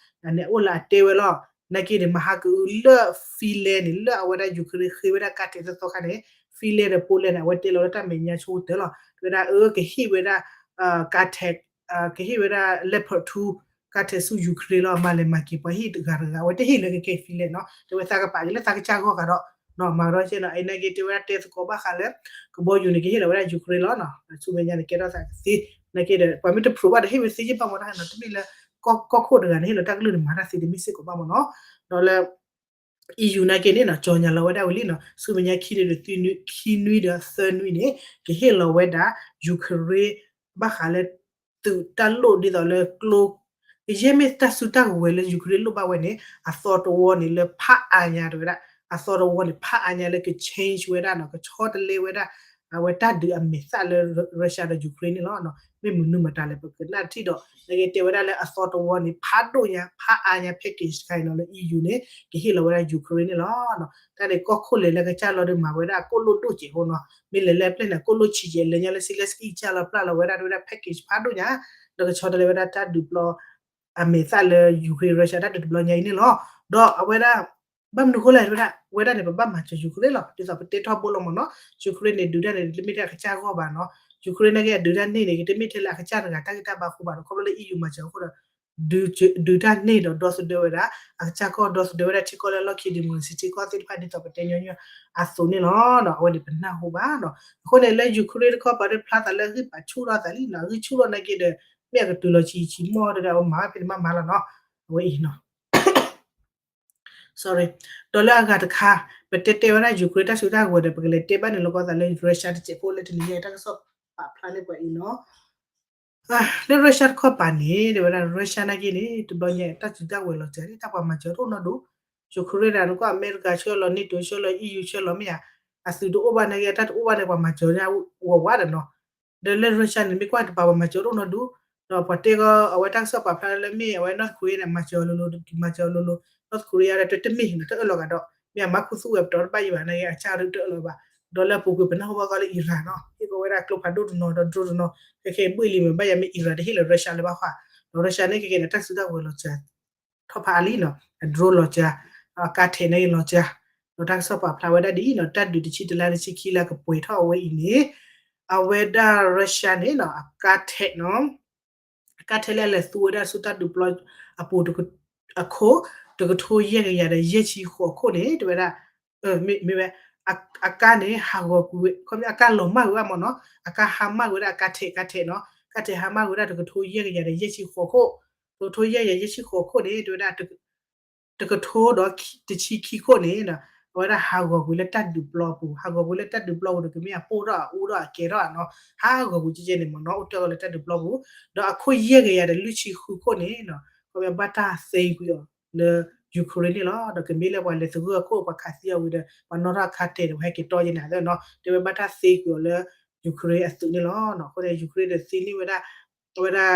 န့ၣ်အိၣ်လၢအတဲဝဲလီၤ. နာ်က့န့ၣ် မဟါကအုလၢ Finland န့ၣ် လၢအဝဲဒၣ် Ukraine ဃ့ဝဲဒၣ်ကါထဲးသီသီခါန့ၣ် Finland ဒီး Poland န့ၣ် အဝဲတဲလီၤလၢတၢ်မဲာ်ညါဆိကတၢၢ်လီၤ. တဲဝဲဒၣ်အၢ ကဟ့ၣ်ဝဲဒၣ် ကါထဲး ကဟ့ၣ်ဝဲဒၣ် Leopard two ကါထဲးဆူ Ukraine လီၤ. မၤလဲၤမၤက့ၤပှၤဟ့ၣ်တဂၤတဂၤ အဝဲတဟ့ၣ်လၢကကဲ Finland နီၤ. တဲဝဲသးကပာ်က့ၤလၢသးကစၢ်ဂီၢ်ဂၤဒီး မၤကဒီးကဲနီၤ. အနာ်က့တဲဝဲဒၣ်တဲသကိးဘၣ်ဃးလၢ ကဘီယူၤန့ၣ် ကဟ့ၣ်လီၤဝဲဒၣ် Ukraine လီၤနီၤ. ဆူမဲာ်ညါန့ၣ် ကဲထီၣ်သးကသ့ နာ်က့ဒီး ပှၤမ့ၢ်တ prove ဘၣ်ဒီး ဟ့ၣ်ဝဲသ့ယ့ၢ်ဘၣ်မ့ၢ်နီၤ. တမ့ၢ်လၢ ကီၢ်ခိၣ်တဂၤန့ၣ် ဟ့ၣ်လီၤတၢ်ကလုၢ်န့ၣ် မၤတၢ်သ့တမ့ၢ်စ့ၢ်ကီးဘၣ်မ့ၢ်နီၤ. ဒီးလၢ EU နာ်က့န့ၣ်နီၤ ကၠီၤညါလီၤဝဲဒၣ်ဝံၤလံနီၤ ဆူမဲာ်ညါခံနွံဒီးသၢနွံ ခံနွံဒီးသၢနွံန့ၣ် ကဟ့ၣ်လီၤဝဲဒၣ် Ukraine ဘၣ်ဃးလၢ သုးတၢ်လိၣ်ဒ်သိးလၢကျိ ကယဲၢ်မ့ၢ်တၢ်စုတၢ်ကဝဲၤလၢ Ukraine လိၣ်ဘၣ်ဝဲန့ၣ် အသီတဝီန့ၣ်လၢဖးအါညါတဝဲဒၣ် အသီတဝီန့ၣ် ဖးအါညါလၢက change ဝဲဒၣ်နီၤ ကဆီတလဲဝဲဒၣ် အဝဲတၢ်ဒုးအမဲာ်သၣ်လၢ Russia ဒီး Ukraine န့ၣ်လီၤ. မ့ၢ်မနုၤမတၤလဲၣ် ပကနၣ်တထံၣ်ဒီး နကတဲဝဲဒၣ်လၢအသီတဝီန့ၣ် ဖးဒိၣ်ညါ ဖးအါညါ package တခါအံၤနီၤ လၢ EU န့ၣ် ကဟ့ၣ်လီၤဝဲဒၣ် Ukraine န့ၣ်လီၤ. တၢ်န့ၣ်ကီၢ်ခိၣ်လဲၤလၢကစၢ်လီၤဒီးမၤဝဲဒၣ်ကိၣ်လိၣ်ဒိၣ်စဲးဖိနီၤ မ့ၢ်လဲၤလၢပျဲၢ်န့ၣ် ကိၣ်လိၣ်ဆံးကဲး လဲၤညါလၢ Zelensky ကစၢ်လီၤ ပျၢ်လီၤဝဲဒၣ် ဒ်ဝဲဒၣ် package ဖးဒိၣ်ညါ ဒီးကဆီတလဲဝဲဒၣ်တၢ်ဒုးပျီ အမဲာ်သၣ်လၢ Ukraine Russia တၢ်ဒုးတဘျီညါအံၤန့ၣ်လီၤ. ဒီးအဝဲဒၣ် ဘၣ်မနုၤဃိလဲၣ်ဝဲဒၣ် ဝဲဒၣ်န့ၣ် ပဘၣ်မၤစၢၤ Ukraine လီၤ ဒ်သိးပတဲထီဘိလီၤမ့ၢ်နီၤ Ukraine န့ၣ် ဒုးတၢ်န့ၣ် တမ့ၢ်ထဲအကစၢ်ဂီၢ်ဘၣ်နီၤ Ukraine နာ်က့အဒုးတၢ်န့ၣ်န့ၣ် ကတမ့ၢ်ထဲလၢအကစၢ်တဂၤတၢ်ဂံၢ်တၢ်ဘါအဃိဘၣ်နီၤ ခီဖျိလၢ EU မၤစၢၤအဃိဒီး ဒုးတၢ်န့ၣ်ဒီးဒီသဒၢဝဲဒၣ် အကစၢ်ကီၢ်ဒီသဒၢဝဲဒၣ် ထံကီၢ်လၢလီၢ်ခံ democracy ထံကီၢ်သ့ၣ်တဖၣ်ဒ်သိးပတဲညီညီအသိးန့ၣ်လီၤ. အဝဲန့ၣ်ပနၢ်ဟူဘၣ်နီၤ အဃိန့ၣ်လၢ Ukraine တခီပၤဒ်ဖျါသးလၢအဂံၢ်ပာ်ဆူၣ်ထီၣ်သးလံနီၤ အဂံၢ်ဆူၣ်ထီၣ်နာ်က့ဒီး မ့ၢ်အကတုၤလီၤဆံးဆံးမီၢ်ဒီး အဝဲမၤဝဲဖဲန့ၣ်မးမးလီၤနီၤ အဝဲအံၤနီၤ sorry ဒီးလၢအဂၤတခါ ပတဲတဲဝဲဒၣ် Ukraine တၢ်စုတၢ်ကဝဲၤဒီး ပကလဲၤတဲဘၣ်န့ၣ်လီၤကီသးလၢ Russia တစဲးဖိလၢတနံၤညါအံၤ တၢ်ကစီၣ်ပာ်ဖျါန့ၢ်ပှၤအံၤနီၤ လၢ Russia တခီပၤန့ၣ် တဲဝဲဒၣ် Russia နာ်က့န့ၣ် တဘျီညါ တၢ်စုတၢ်ကဝဲၤလီၤစှၤ တၢ်ပှၤမၤစၢၤတအိၣ်နီတဒူၣ် Ukraine ဒၣ်နကွၢ် အမဲရကၤဆှၢလီၤ NATO ဆှၢလီၤ EU ဆှၢလီၤမ့ၢ်ဧါ အသုးတအိၣ်ဘၣ်နာ်က့ တၢ်တအိၣ်ဘၣ်န့ၣ် ပှၤမၤစၢၤဝဲဝးဝးဒီးနီၤ ဒီးလၢ Russia န့ၣ် မ့ၢ်ကွၢ်တပၤ ပှၤမၤစၢၤတအိၣ်နီတဒူၣ် ဒီးပှၤတဲကီး အဝဲတၢ်ကစီၣ်ပာ်ဖျါလၢမ့ၢ် အဝဲ North Korea န့ၣ် မၤစၢၤအီၤလိၤလိၤ မၤစၢၤအီၤလိၤလိၤ North Korea ဒီးတမ့ၢ်နီၤ တအၢၣ်လီၤဂာ်ဒီး မ့ၢ်အမၤခူသူၣ်ဝဲပတီၢ်တဘၣ်ယံၤဘၣ်နာ်က့ အကစၢ်ဒုးတအၢၣ်လီၤဘၣ် ဒီးလၢအပူၤကွံာ်ပနၢ်ဟူဘၣ်ကီလၢ Iran နီၤ ဟ့ၣ်ကီးဝဲဒၣ်ကျိဖးဒိၣ်တနီၤဒီး drone တနီၤ ခဲခဲအံၤဘှ့ၣ်လံမ့ၢ်ဘၣ်ယၤမ့ၢ် Iran တဟ့ၣ်လၢ Russia လၢၤဘၣ်ဃး ဒီး Russia န့ၣ် ခဲခဲအံၤန့ၣ် တၢ်စုတၢ်ကဝဲၤလီၤစှၤ ထီၣ်ဖးအါလံနီၤ အ drone လီၤစှၤ အကါထဲးန့ၣ်လီၤစှၤ ဒီးတၢ်ကစီၣ်ပာ်ဖျါဝဲဒၣ်ဒ်အံၤနီၤ တၢ်ဒုးတဆံတလါတဆံခံလါကပှဲၤထီၣ်အဝဲအံၤန့ၣ် အဝဲဒၣ် Russia န့ၣ်နီၤ အကါထဲးနီၤ အကါထဲးလၢအလဲၤသူဝဲဒၣ်ဆူတၢ်ဒုးပျီအပူၤ အခိၣ် တကထိယဲၢ်ကယၤဒီးယဲၢ်ဆံဃိးခိၣ်န့ၣ် တဲဝဲဒၣ် မ့ၢ်ဝဲ အကါန့ၣ် ဟးဂီၤကွံာ်ဝဲ ခီပညီအကါလီၤမၢ်ကွံာ်ဘၣ်မ့ၢ်နီၤ အကါဟါမၢ်ကွံာ်ဝဲဒၣ်အကါထဲး ကါထဲးနီၤ ကါထဲးဟါမၢ်ကွံာ်ဝဲဒၣ်တကထိယဲၢ်ကယၤဒီးယဲၢ်ဆံဃိးခိၣ် တကထိယဲၢ်ကယၤယဲၢ်ဆံဃိးခိၣ်န့ၣ် တဲဝဲဒၣ် တကထိဒီးတဆံခံခိၣ်န့ၣ် အဝဲဒၣ်ဟးဂီၤကွံာ်လၢတၢ်ဒုးပျီပူၤ ဟးဂီၤကွံာ်လၢတၢ်ဒုးပျီပူၤဒီး ကမ့ၢ်အပိၢ်ထီၣ်အအူထီၣ်အကဲထီၣ်နီၤ ဟးဂီၤကွံာ်ကဲကဲန့ၣ်မ့ၢ်နီၤ အိၣ်တ့ၢ်အီၤလၢတၢ်ဒုးပျီပူၤ ဒီးအခိၣ်ယဲၢ်ကယၤဒီးလွံၢ်ဆံဃုခိၣ်န့ၣ် ခီပညီဘၣ်တၢ်သ့ကွံာ်အီၤလၢ Ukraine န့ၣ်လီၤ ဒီးကမ့ၢ်လၢပှၤလဲၤသဂၢၢ်အခိၣ် ပှၤခးသံအီၤဝံၤဒီး ပှၤနီၣ်ထီၣ်အခါတဲာ်ဒီး ပှၤဟဲက့ၤတီယဲန့ၣ်နီၤ တဲဝဲဘၣ်တၢ်သ့ကွံာ်အီၤလၢ Ukraine အသုးန့ၣ်လီၤ အဃိန့ၣ် Ukraine ဒီးသ့န့ၢ်ဝဲဒၣ် အဝဲဒၣ်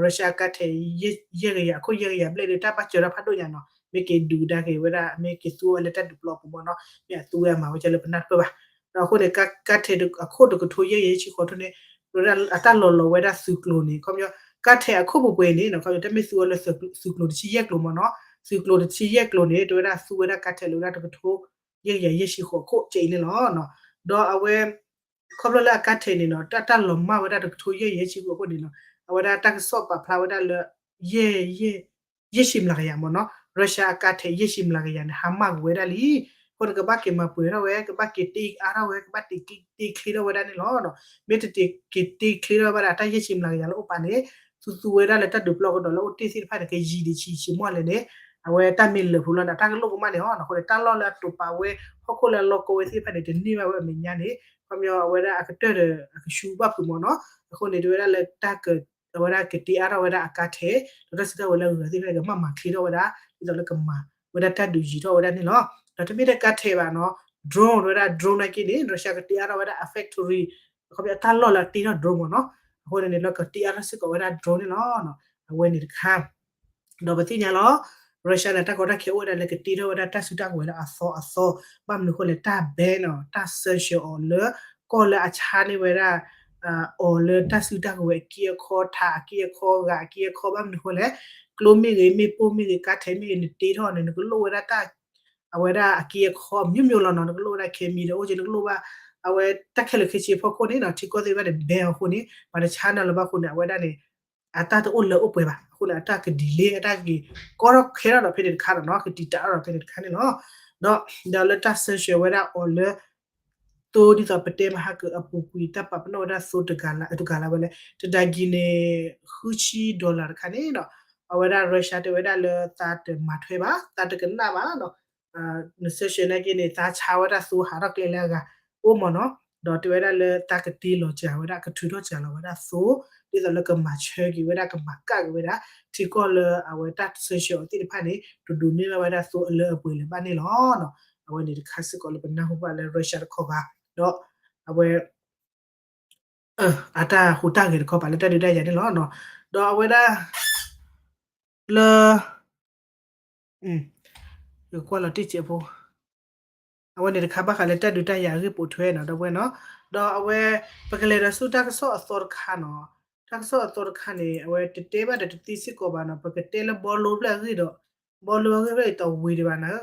Russia အကါထဲး ယဲၢ်ကယၤ အခိၣ်ယဲၢ်ကယၤဘျဲၣ်ဒီး တၢ်ဘၣ်စၢၤတၢ်ဖးဒိၣ်ညါနီၤ မ့ၢ်က့ၤဒုးကဒါက့ၤဝဲဒၣ် မ့ၢ်က့ၤသူဝဲလၢတၢ်ဒုးပျီပူၤမ့ၢ်နီၤ မ့ၢ်အသူဝဲအမၤဝဲကဲလၢပနၢ်တပၢၢ်ဘၣ် ဒီးအဃိန့ၣ် ကါထဲးအခိၣ်တကထိယဲၢ်ကယၤယဲၢ်ဆံဃိးခိၣ်န့ၣ် အတၢ်လီၤလီၤဝဲဒၣ်သုးကျိၤန့ၣ် ခီပညီ ကါထဲးအခိၣ်ပှဲၤပှဲၤန့ၣ် ခီပညီတမ့ၢ်သူဝဲလၢသုးကျိၤတဆံယဲၢ်ကျိၤမ့ၢ်နီၤ သုးကျိၤတဆံယဲၢ်ကျိၤန့ၣ် တဲဝဲဒၣ်သူဝဲဒၣ်ကါထဲးလၢဝဲဒၣ်တကထိယဲၢ်ကယၤယဲၢ်ဆံဃိးခိၣ်ကဲအံၤန့ၣ်လီၤ ဒီးအဝဲ ခီဖျိလၢအကါထဲးန့ၣ်နီၤ တၢ်တၢ်လီၤမၢ်ဝဲဒၣ်တကထိယဲၢ်ကယၤယဲၢ်ဆံဃိးခိၣ်န့ၣ်နီၤ အဝဲဒၣ်တၢ်ကစီၣ်ပာ်ဖျါဝဲဒၣ်လၢ ယဲၢ် ယဲၢ်ဆံမျးကယၤမ့ၢ်နီၤ Russia အကါထဲးယဲၢ်ဆံမျးကယၤန့ၣ် ဟါမၢ်ကွံာ်ဝဲဒၣ်လံ အဃိန့ၣ် ကဘၣ်က့ၤမၤပှဲၤထီၣ်ဝဲ ကဘၣ်က့ၤတ့အါထီၣ်ဝဲ ကဘၣ်တ့ကျ့ထီၣ်ဝဲဒၣ်န့ၣ်လီၤ မ့ၢ်တက့ၤတ့ကျ့ထီၣ်ဝဲဘၣ်ဒီး အတၢ်ယဲၢ်ဆံမျးကယၤလၢအိၣ်ပာ်န့ၣ် သူသူဝဲဒၣ်လၢတၢ်ဒုးပျီကဒီးလၢအိၣ်တ့ၢ်သ့ၣ်တဖၣ်န့ၣ် ကယံာ်ဒံးဆံးဆံးမီၢ်လဲၣ်န့ၣ် အဝဲတၢ်မ့ၢ်လၢာ်ဖိလီၤန့ၣ် တၢ်ကလိၣ်ကမၣ်န့ၣ်အီၤ အဃိန့ၣ် တၢ်လီၢ်လၢအတိာ်ပာ်ဝဲ ဟီၣ်ခိၣ်လၢအလီၢ်ကီဝဲသ့ၣ်တဖၣ်န့ၣ် တန့ၢ်ဘၣ်ဝဲအမဲာ်ညါန့ၣ် ခီပညီအဝဲဒၣ်အကတၢၢ်ဒီးအကဆူဘၣ်ဖုးမ့ၢ်နီၤ အဃိန့ၣ် တဝဲဒၣ်လၢတၢ်က အဝဲဒၣ်ကတ့အါထီၣ်ဝဲဒၣ်အကါထဲး ဒီးတၢ်စုကဝဲၤလၢအဂၤသ့ၣ်တဖၣ်န့ၣ် ကမၤမၤချ့ထီၣ်ဝဲဒၣ် ဒ်သိးလၢကမၤဝဲဒၣ်တၢ်ဒုးယံၤထီၣ်ဝဲဒၣ်န့ၣ်လီၤ. ဒီးတမ့ၢ်ထဲကါထဲးဘၣ်နီၤ drone ဝဲဒၣ် drone နာ်က့န့ၣ် Russia ကတ့အါထီၣ်ဝဲဒၣ်အ factory ခီပညီအတၢ်လီၢ်လၢအတ့ထီၣ် drone မ့ၢ်နီၤ အဃိန့ၣ်န့ၣ် လၢကတ့အါထီၣ်စ့ၢ်ကီးဝဲဒၣ် drone န့ၣ်လီၤ. အဝဲန့ၣ်တခါ ဒီးပသ့ၣ်ညါလီၤ Russia န့ၣ် တၢ်ကီတၢ်ခဲအိၣ်ဝဲဒၣ်လၢကတ့ထီၣ်ဝဲဒၣ်တၢ်စုတၢ်ကဝဲၤလၢအသီအသီ ဘၣ်မနုၤအဃိလဲၣ် တၢ် ban နီၤ တၢ် sanction အီၤလၢ ကီၢ်လၢအဆါန့ၢ်ဝဲဒၣ် အီၤလၢတၢ်စုတၢ်ကဝဲၤအက့အခီ ထးအက့အခီ ဂာ်အက့အခီ ဘၣ်မနုၤအဃိလဲၣ် ကျိမ့ၢ်ဂ့ၤ မ့ၣ်ပိၢ်မ့ၢ်ဂ့ၤ ကါထဲးမ့ၢ်ဂ့ၤ နတ့ထီၣ်န့ၣ် နကလိၣ်ဝဲဒၣ်တၢ် အဝဲဒၣ်အက့အခီ မျိုးမျိုးလီၤနီၤ နကလိၣ်ဝဲဒၣ် ခဲမံၤဒီးအိၣ်က့ နကလိၣ်ဘၣ် အဝဲတၢ်ခဲလၢာ်ခဲဆ့အဖီခိၣ်န့ၣ်နီၤ ထံကီၢ်သ့ၣ်တဖၣ်န့ၣ် ban အီၤအဃိန့ၣ် ပှၤတဆါနၤလၢၤဘၣ်အဃိန့ၣ် အဝဲဒၣ်န့ၣ် အတၢ်တအိၣ်လၢအိၣ်ပှဲၤဘၣ် အဃိန့ၣ် အတၢ်က delay အတၢ်က့ၤကီထီၣ်ခဲထီၣ်ဒီးဖဲန့ၣ်တခါဒီးနီၤ ကတံာ်တာ်ထီၣ်ဒီးဖဲန့ၣ်တခါန့ၣ်လီၤ. ဒီး ဒီးလၢတၢ် sanction ဝဲဒၣ်အီၤလၢ သိဒ်သိးပတဲမဟါကအပူၤကွံာ် တၢ်ပာ်ပနီၣ်ဝဲဒၣ်သိတဂၤလၢ် တဂၤလၢ်ဝဲလဲၣ် တဒါကံၤန့ၣ် ဃုဆံ dollar တခါန့ၣ်နီၤ အဝဲဒၣ် Russia တဲဝဲဒၣ်လၢသးတမၤထွဲဘၣ် သးတကနၣ်ဘၣ်နီၤ န sanction နာ်က့န့ၣ် သးဆါဝဲဒၣ်သိဟးထီၣ်ကျဲလၢအဂၤအိၣ်မ့ၢ်နီၤ, ဒီးတဲဝဲဒၣ်လၢသးကတ့လီၤစှၤဝဲဒၣ် ကထုးထီၣ်စှၤလီၤဝဲဒၣ်သိ ဒ်သိးလၢကမၤဆၢက့ၤဝဲဒၣ် ကမၤကၣ်က့ၤဝဲဒၣ် ထံကီၢ်လၢအဝဲတၢ် sanction အီၤသ့ၣ်တဖၣ်န့ၣ် တဒိးန့ၢ်ဘၣ်ဝဲဒၣ်သိအလၢအပှဲၤလၢၤဘၣ်န့ၣ်လီၤ. အဝဲန့ၣ်တခါစ့ၢ်ကီးလၢပနၢ်ဟူဘၣ်လၢ Russia တခီဘၣ်, ဒီးအဝဲ အတၢ်ဟူးတၢ်ဂဲၤတခီပၤလၢတၢ်ဒုးတၢ်ယၤန့ၣ်လီၤ. ဒီးအဝဲဒၣ် လၢ ယကွၢ်လီၤတံၢ်စဲးဖိ, အဝဲန့ၣ်တခါဘၣ်ဃးလၢတၢ်ဒုးတၢ်ယၤအဂ့ၢ်ပိာ်ထွဲနီၤ ဒီပုၢ်ဝဲၢ်နီၤ, ဒီးအဝဲ ပကလဲၤဒီးဆူတၢ်ကစီၣ်အသီတခါနီၤ, တၢ်ကစီၣ်အသီတခါန့ၣ် အဝဲတတဲဘၣ်ဒီးတသ့စ့ၢ်ကီးဘၣ်နီၤ, ပကတဲလၢဘီလိဖျၢၣ်အဂ့ၢ်ဒီး ဘီလိအဂ့ၢ်ဖျၢၣ်အံၤတဝံၤဒံး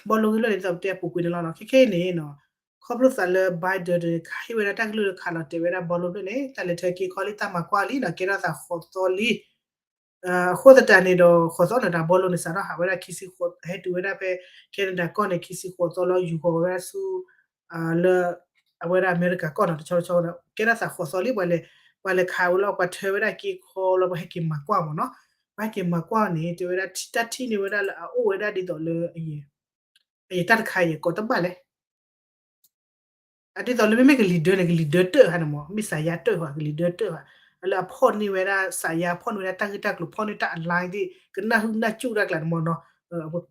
ဘၣ်နီၤ ဘီလိဂ့ၢ်လၢန့ၣ် တတဲအပူၤကွံာ်န့ၣ်လီၤနီၤ. ခဲခဲအံၤန့ၣ်နီၤ, ခီဖျိသးလၢ Biden န့ၣ် ဟ့ၣ်ဝဲဒၣ်တၢ်ကလုၢ်လၢခးလီၤတဲာ်ဝဲဒၣ်ဘီလိဖျၢၣ်န့ၣ် တၢ်လဲၤထၢက့ၤခီလံ တၢ်မၤကွၢ်လံနီၤ, ကဲထီၣ်သးဃိးသီလံ. အဃိသတးန့ၣ်ဒီး ဃိးသီန့ၣ် တၢ်ဘီလိန့ၣ် စးထီၣ်ဟးဝဲဒၣ်ခံဆံဃိး ဟဲတုၤဝဲဒၣ်ဖဲ Canada ကီၢ်န့ၣ် ခံဆံဃိးသီလီၤ ယူၤဃီၤဝဲဒၣ်ဆူ လၢ အဝဲဒၣ်အမဲရကၤကီၢ်နီၤ တဆီတဆီ ကဲထီၣ်သးဃိးသီလံ ပှၤလဲၤခးဝဲလီၤ ပှၤထၢဝဲဒၣ်က့ၤခီလီၤ ပှၤဟဲက့ၤမၤကွၢ်မ့ၢ်နီၤ, ပှၤဟဲက့ၤမၤကွၢ်န့ၣ် တဲဝဲဒၣ် တၢ်ထံၣ်န့ၢ်ဝဲဒၣ်လၢအအိၣ်ဝဲဒၣ်ဒ်သိးလၢ အယဲၢ်တၢ်တခါယဲၢ်ကိးတဘၣ်လဲၣ် အဒ်သိးလၢမ့မ့ၢ်ကလံၤဒၢန့ၣ် ကလံၤဒၢတၢၢ်ဟါန့ၣ်မ့ၢ် မ့ၢ်စးယါတၢၢ်ဟါ ကလံၤဒၢတၢၢ်ဟါ, လၢအဖီၣ်န့ၢ်ဝဲဒၣ် စးယါဖီၣ်န့ၢ်ဝဲဒၣ်တၢ်ဂ့ၢ်တၢ်ကျိၤ ဖီၣ်န့ၢ်တၢ်အ line သ့ၣ် ကနၢ်ဟူနၢ်စူၣ်တၢ်ကျါန့ၣ်မ့ၢ်နီၤ,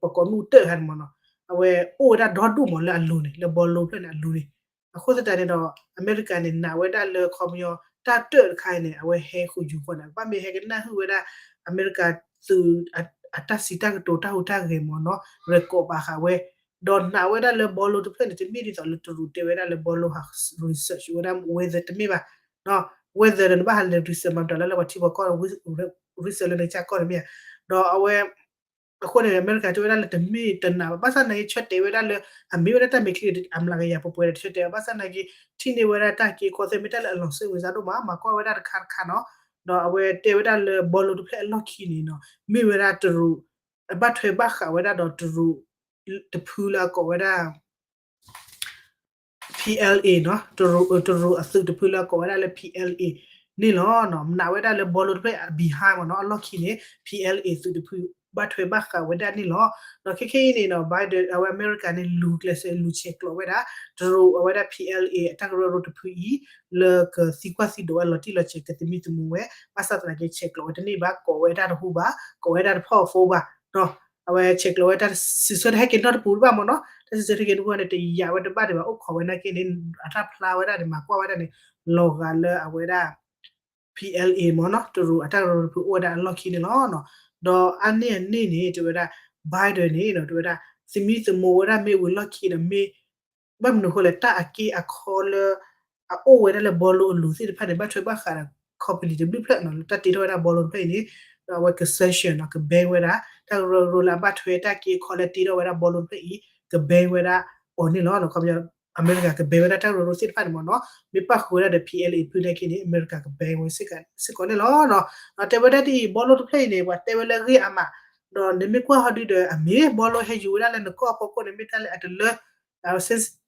ပကိးမုၢ်တၢၢ်ဟါန့ၣ်မ့ၢ်နီၤ, အဝဲအိၣ်ဝဲဒၣ်ဒီဒူၣ်မ့ၢ်လၢအလိၤန့ၣ် လၢဘီလိဖျၢၣ်န့ၣ်အလိၤန့ၣ်, အဃိသတးန့ၣ်ဒီး အမဲရကၤန့ၣ် နာ်ဝဲဒၣ်လၢခီပညီ တၢ်တၢၢ်တခါအံၤန့ၣ် အဝဲဟဲဃုာ်ယူၤဃီန့ၣ် ဘၣ်မ့ၢ်ဟဲကနၢ်ဟူဝဲဒၣ် အမဲရကၤသုး အတၢ်စံးတၢ်ကတိၤတၢ်ဟူးတၢ်ဂဲၤမ့ၢ်နီၤ record ဘၣ်ဃးဝဲ, ဒီးနာ်ဝဲဒၣ်လၢဘီလိတဖျၢၣ်န့ၣ် တမ့ၢ်ဒ်သိးလၢတရူးတဲဝဲဒၣ်လၢဘီလိဟး research ဝဲဒၣ် weather တမ့ၢ်ဘၣ်, weather န့ၣ် နဘၣ်ဟးလဲၤ research မၤတၢ်လၢလၢပှၤထံပှၤကီၢ် research လၢနကစၢ်ကီၢ်န့ၣ်မ့ၢ်ဧါ, ဒီးအဝဲ အဃိန့ၣ် အမဲရကၤတဲဝဲဒၣ်လၢတမ့ၢ်တနာ်ဘၣ် ဘၣ်ဆၣ်သနာ်က့ ဆၢတဲာ်ဝဲဒၣ်လၢ အမ့ၢ်ဝဲဒၣ်တၢ်မဲာ်ချံ အမျးကယၤပှဲၤပှဲၤဒီး ဆၢတဲာ်ဝဲ ဘၣ်ဆၣ်သနာ်က့ ထံၣ်န့ၢ်ဝဲဒၣ်တၢ်က့ၤခီသ့ၣ် မ့ၢ်တၢ်လၢအလီၤစ့ၣ်ဝံၤစးဒိၣ်မး မၤကွၢ်ဝဲဒၣ်တခါတခါနီၤ, ဒီးအဝဲတဲဝဲဒၣ်လၢဘီလိတဖျၢၣ်အလီၢ်ခံန့ၣ်နီၤ မ့ၢ်ဝဲဒၣ်တရူး အဘၣ်ထွဲဘၣ်ဃးဝဲဒၣ်ဒီးတရူး တဖုလၢအကိးဝဲဒၣ် PLA နီၤ, တရူး တရူးအသုးတဖုလၢအကိးဝဲဒၣ်လၢ PLA န့ၣ်လီၤ. နာ်ဝဲဒၣ်လၢဘီလိတဖျၢၣ်အ behind မ့ၢ်နီၤ အလီၢ်ခံန့ၣ် PLA သုးတဖု ဘၣ်ထွဲဘၣ်ဃးဝဲဒၣ်န့ၣ်လီၤ. ဒီးခဲခဲအံၤန့ၣ်နီၤ Biden အဝဲအမဲရကၤန့ၣ် လူၤကျဲးစၢးလူၤဆဲးကျိးဝဲဒၣ် တရူးအဝဲဒၣ် PLA အတၢ်ကရၢကရိတဖုအံၤ လၢကသံကွၢ်သံဒိးဝဲလီၤတံၢ်လီၤဆဲး ကသမံသမိးဝဲ ဘၣ်ဆၣ်သနာ်က့ ဆဲးကျိးဝဲတန့ၢ်ဘၣ် ကိးဝဲဒၣ်တဟူဘၣ် ကိးဝဲဒၣ်တဖီၣ်အဖိဘၣ် အဝဲဆဲးကျိးဝဲတၢ်စံးဆၢတဟဲက့ၤနီတပူၤတဘၣ်မ့ၢ်နီၤ, တၢ်စံးဆၢတဟဲက့ၤနီတပူၤန့ၣ် တယာ်ဝဲတဘၣ်ဒံးဘၣ် အိၣ်ခိးဝဲနာ်က့န့ၣ် အတၢ်ဖျါဝဲဒၣ်န့ၣ် မၤကွၢ်ဝဲဒၣ်န့ၣ် လီၤဂာ်လၢအဝဲဒၣ် PLA မ့ၢ်နီၤ တရူးအတၢ်ကရၢကရိတဖုအိၣ်ဝဲဒၣ်အလီၢ်ခံန့ၣ်လီၤ. ဒီးအါန့ၢ်အန့ၣ်န့ၣ် တဲဝဲဒၣ် Biden န့ၣ်နီၤ တဲဝဲဒၣ် သမံသမိးဝဲဒၣ်မ့ၢ်ဝံၤလီၢ်ခံဒီးမ့ၢ် ဘၣ်မနုၤအဃိလဲၣ် တၢ်အက့အခီလၢ အအိၣ်ဝဲဒၣ်လၢဘီလိအလိၤသ့ၣ်တဖၣ်န့ၣ် ဘၣ်ထွဲဘၣ်ဃးဒီး company တဘျုးဖျၢၣ်နီၤ လၢတၢ်တ့ထီၣ်ဝဲဒၣ်ဘီလိတဖျၢၣ်အံၤန့ၣ် ဒီးအဝဲက sanction နီၤ က ban ဝဲဒၣ် တၢ်ကရၢကရိလၢအဘၣ်ထွဲတၢ်က့အခီလၢတ့ထီၣ်ဝဲဒၣ်ဘီလိတဖျၢၣ်အံၤ က ban ဝဲဒၣ်အီၤန့ၣ်လီၤ. ခီပညီ အမဲရကၤက ban ဝဲဒၣ်တၢ်ကရၢကရိသ့ၣ်တဖၣ်န့ၣ်မ့ၢ်နီၤ မ့ၢ်ပၣ်ဃုာ်ဝဲဒၣ်ဒီး PLA ဖုနာ်က့န့ၣ် အမဲရကၤက ban ဝဲစ့ၢ်ကီးန့ၣ်လီၤ. ဒီးတဲဝဲဒၣ်ဒ်အံၤ ဘီလိတဖျၢၣ်အံၤန့ၣ် ပှၤတဲဝဲလၢအဂ့ၢ်အါမး ဒီးနမ့ၢ်ကွၢ်ဟီဒုဒီး အမ့ၢ်ဘီလိဟဲယူၤဝဲဒၣ်လၢနကီၢ်အဖီခိၣ်န့ၣ် မ့ၢ်တၢ်လၢအတလၢ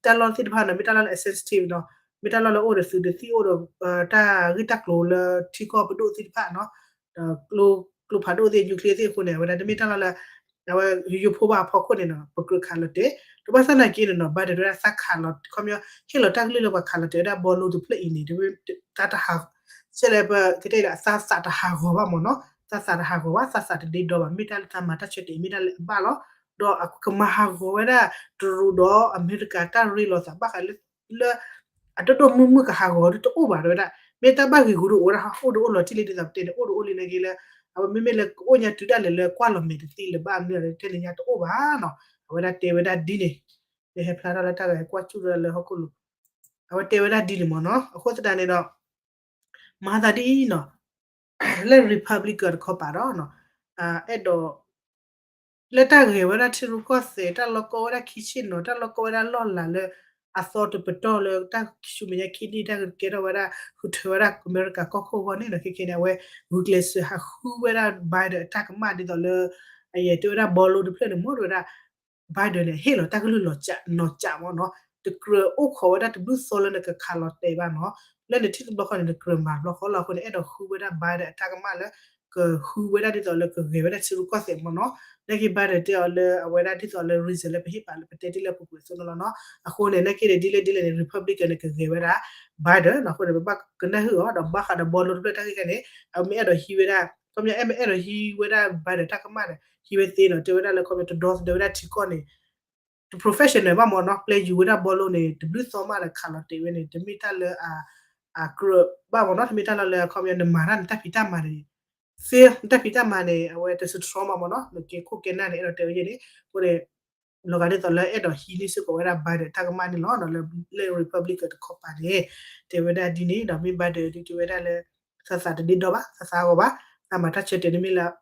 တၢ်လီၢ်သ့ၣ်တဖၣ်န့ၣ် မ့ၢ်တၢ်လီၢ်လၢအ sensitive နီၤ မ့ၢ်တၢ်လီၢ်လၢအိၣ်ဒီးသုးဒီးသံၣ်အိၣ်ဒီး တၢ်ဂ့ၢ်တၢ်ကျိၤလၢထံကီၢ်ပဒိၣ်သ့ၣ်တဖၣ်နီၤ ဒီးကျိဖးဒိၣ်သ့ၣ် nuclear သ့ၣ်အဃိန့ၣ် အဝဲဒၣ်တမ့ၢ်တၢ်လီၢ်လၢ အဝဲယိယိဖိဘၣ်အဖီခိၣ်န့ၣ်နီၤ ပကြၢးခးလီၤတဲာ် တဘၣ်ဆၣ်သနာ်က့န့ၣ်နီၤ Biden တဲဝဲဒၣ်သးခးလီၤ ခီပညီ ဟ့ၣ်လီၤတၢ်ကလုၢ်လၢပှၤခးလီၤတဲာ်ဝဲဒၣ်ဘီလိတဖျၢၣ်အံၤန့ၣ် တဝဲ တၢ်တဟး ကဲလၢပကတဲလၢအသးသးတဟးဂီၤဘၣ်မ့ၢ်နီၤ သးသးတဟးဂီၤဘၣ် သးသးတဒ့ဒီဘၣ် မ့ၢ်တၢ်လၢသးမၤတၢ်ဆၢတဲာ် မ့ၢ်တၢ်လၢအဘၣ်လီၤ ဒီးကမၤဟးဂီၤဝဲဒၣ် တရူးဒီးအမဲရကၤတၢ်ရ့လိာ်သးဘၣ်ဃးလၢ လၢ အဒိၣ်ဒိၣ်မုၢ်မုၢ်ကဟးဂီၤဒ်တအိၣ်ဘၣ် တဲဝဲဒၣ် မ့ၢ်တၢ်ဘၣ်ဂ့ၤဂူၤဒ်အိၣ်ဝဲဒၣ် အိၣ်ဒ်အိၣ်လီၤတံၢ်လံဒ်သိးပတဲန့ၣ် အိၣ်ဒ်အိၣ်လံနာ်က့လၢ အဝဲမ့မ့ၢ်လၢကအိၣ်ညါတုၤဒၣ်လဲာ်လၢကွၢ်လီၤမဲာ်တသ့လၢၤဘၣ်မနုၤလၢတဲန့ၣ်ညါတအိၣ်ဘၣ်နီၤ အဝဲဒၣ်တဲဝဲဒၣ်ဒ်န့ၣ် လၢဟဲဖျါထီၣ်လၢတၢ်ဂၤဟဲကွၢ်စူၣ်လၢဟီၣ်ခိၣ်လိၤ အဝဲတဲဝဲဒၣ်ဒ်န့ၣ်မ့ၢ်နီၤ အဃိသတးန့ၣ်ဒီး မၤသးဒ်အံၤနီၤ လၢ Republican တခီပၤဒီး အဲၣ်ဒိး လၢတၢ်ဂဲၤဝဲဒၣ်ထံရူၢ်ကီၢ်သဲး တၢ်လီၢ်ကီၢ်ဝဲဒၣ်ခံဆ့ၣ်နီၤ တၢ်လီၢ်ကီၢ်ဝဲဒၣ်လီၢ်လၤလၢ အသီတပတီၢ်လၢတၢ်ဆူမဲာ်ညါခံနံၣ် တၢ်ကဲထီၣ်ဝဲဒၣ် ဃုထၢဝဲဒၣ်အမဲရကၤကီၢ်ခိၣ်အဂီၢ်န့ၣ်နီၤ ခဲခဲန့ၣ် အဝဲ ဂုာ်ကျဲးစၢးဟးဃုဝဲဒၣ် Biden အတၢ်ကမၣ်ဒ်သိးလၢ အယဲၢ်တဲဝဲဒၣ်ဘီလိတဖျၢၣ်န့ၣ်မ့ၢ်တဲဝဲဒၣ် Biden န့ၣ် ဟ့ၣ်လီၤတၢ်ကလုၢ်လီၤစှၤနီၤစှၤမ့ၢ်နီၤ တကြၢးအိၣ်ခိးဝဲဒၣ်တဘျုးသီလၢနကခးလီၤတဲာ်ဘၣ်နီၤ လၢနထံၣ်တဘျီဃီန့ၣ် နကြၢးမၤတဘျီဃီလီၤအဃိန့ၣ် အဲၣ်ဒိးဃုဝဲဒၣ် Biden အတၢ်ကမၣ်လၢ ကဃုဝဲဒၣ်ဒ်သိးလၢကဂဲၤဝဲဒၣ်ထံရူၢ်ကီၢ်သဲးမ့ၢ်နီၤ, နာ်က့ Biden တဲအီၤလၢအဝဲဒၣ်ဒ်သိးလၢ reason လၢပဟ့ၣ်ပာ်လၢပတဲတ့ၢ်လၢပူၤကွံာ်အသိးန့ၣ်လီၤနီၤ, အဃိန့ၣ် နာ်က့န့ၣ် ဒ်လဲၣ်ဒ်လဲၣ်န့ၣ် Republican န့ၣ် ကဂဲၤဝဲဒၣ် Biden နီၤ, အဃိန့ၣ် ပဘၣ်ကနၢ်ဟုၣ်အီၤ ဒီးဘၣ်ဃးဒီး ballot တဖျၢၣ်တၢ်ဂ့ၢ်ခဲန့ၣ် အမ့ၢ်အဲၣ်ဒိးဟံးဝဲဒၣ် ခီပညီ အဲၣ်မ့ၢ်အဲၣ်ဒိးဟံးဝဲဒၣ် Biden တၢ်ကမၣ်န့ၣ် ဟံးဝဲသ့နီၤ, တဲဝဲဒၣ်လၢခီပညီ တဒီသဒၢဝဲဒၣ်ထံကီၢ်န့ၣ် တ professional ဘၣ်မ့ၢ်နီၤ, ပျဲယူၤဝဲဒၣ် ballot န့ၣ် တဘျုးသီမးဒီးခးလီၤတဲာ်ဝဲန့ၣ် တမ့ၢ်တၢ်လၢအကြၢးဘၣ်မ့ၢ်နီၤ, တမ့ၢ်တၢ်လၢလၢခီပညီ နမၤတၢ်နတၢ်ဖံးတၢ်မၤန့ၣ် သ့ နတၢ်ဖံးတၢ်မၤန့ၣ် အဝဲတ strong ဘၣ်မ့ၢ်နီၤ, နကဲခိၣ်ကဲနၢ်န့ၣ် အဲၣ်ဒိးတဲဝဲယဲၢ်န့ၣ်, အဃိန့ၣ် လီၤဂာ်ဒ်သိးလၢအဲၣ်ဒိးဟံးန့ၢ်စ့ၢ်ကီးဝဲဒၣ် Biden တၢ်ကမၣ်န့ၣ်လီၤ, လၢ Republican တခီပၤန့ၣ် တဲဝဲဒၣ်ဒ်န့ၣ်, ဒီးမ့ၢ် Biden ဒုးတဲဝဲဒၣ်လၢ သးသးတဒ့ဒီဘၣ်, သးသးဂီၤဘၣ်, သးမၤတၢ်ဆၢတဲာ်န့ၣ်မ့ၢ်လၢ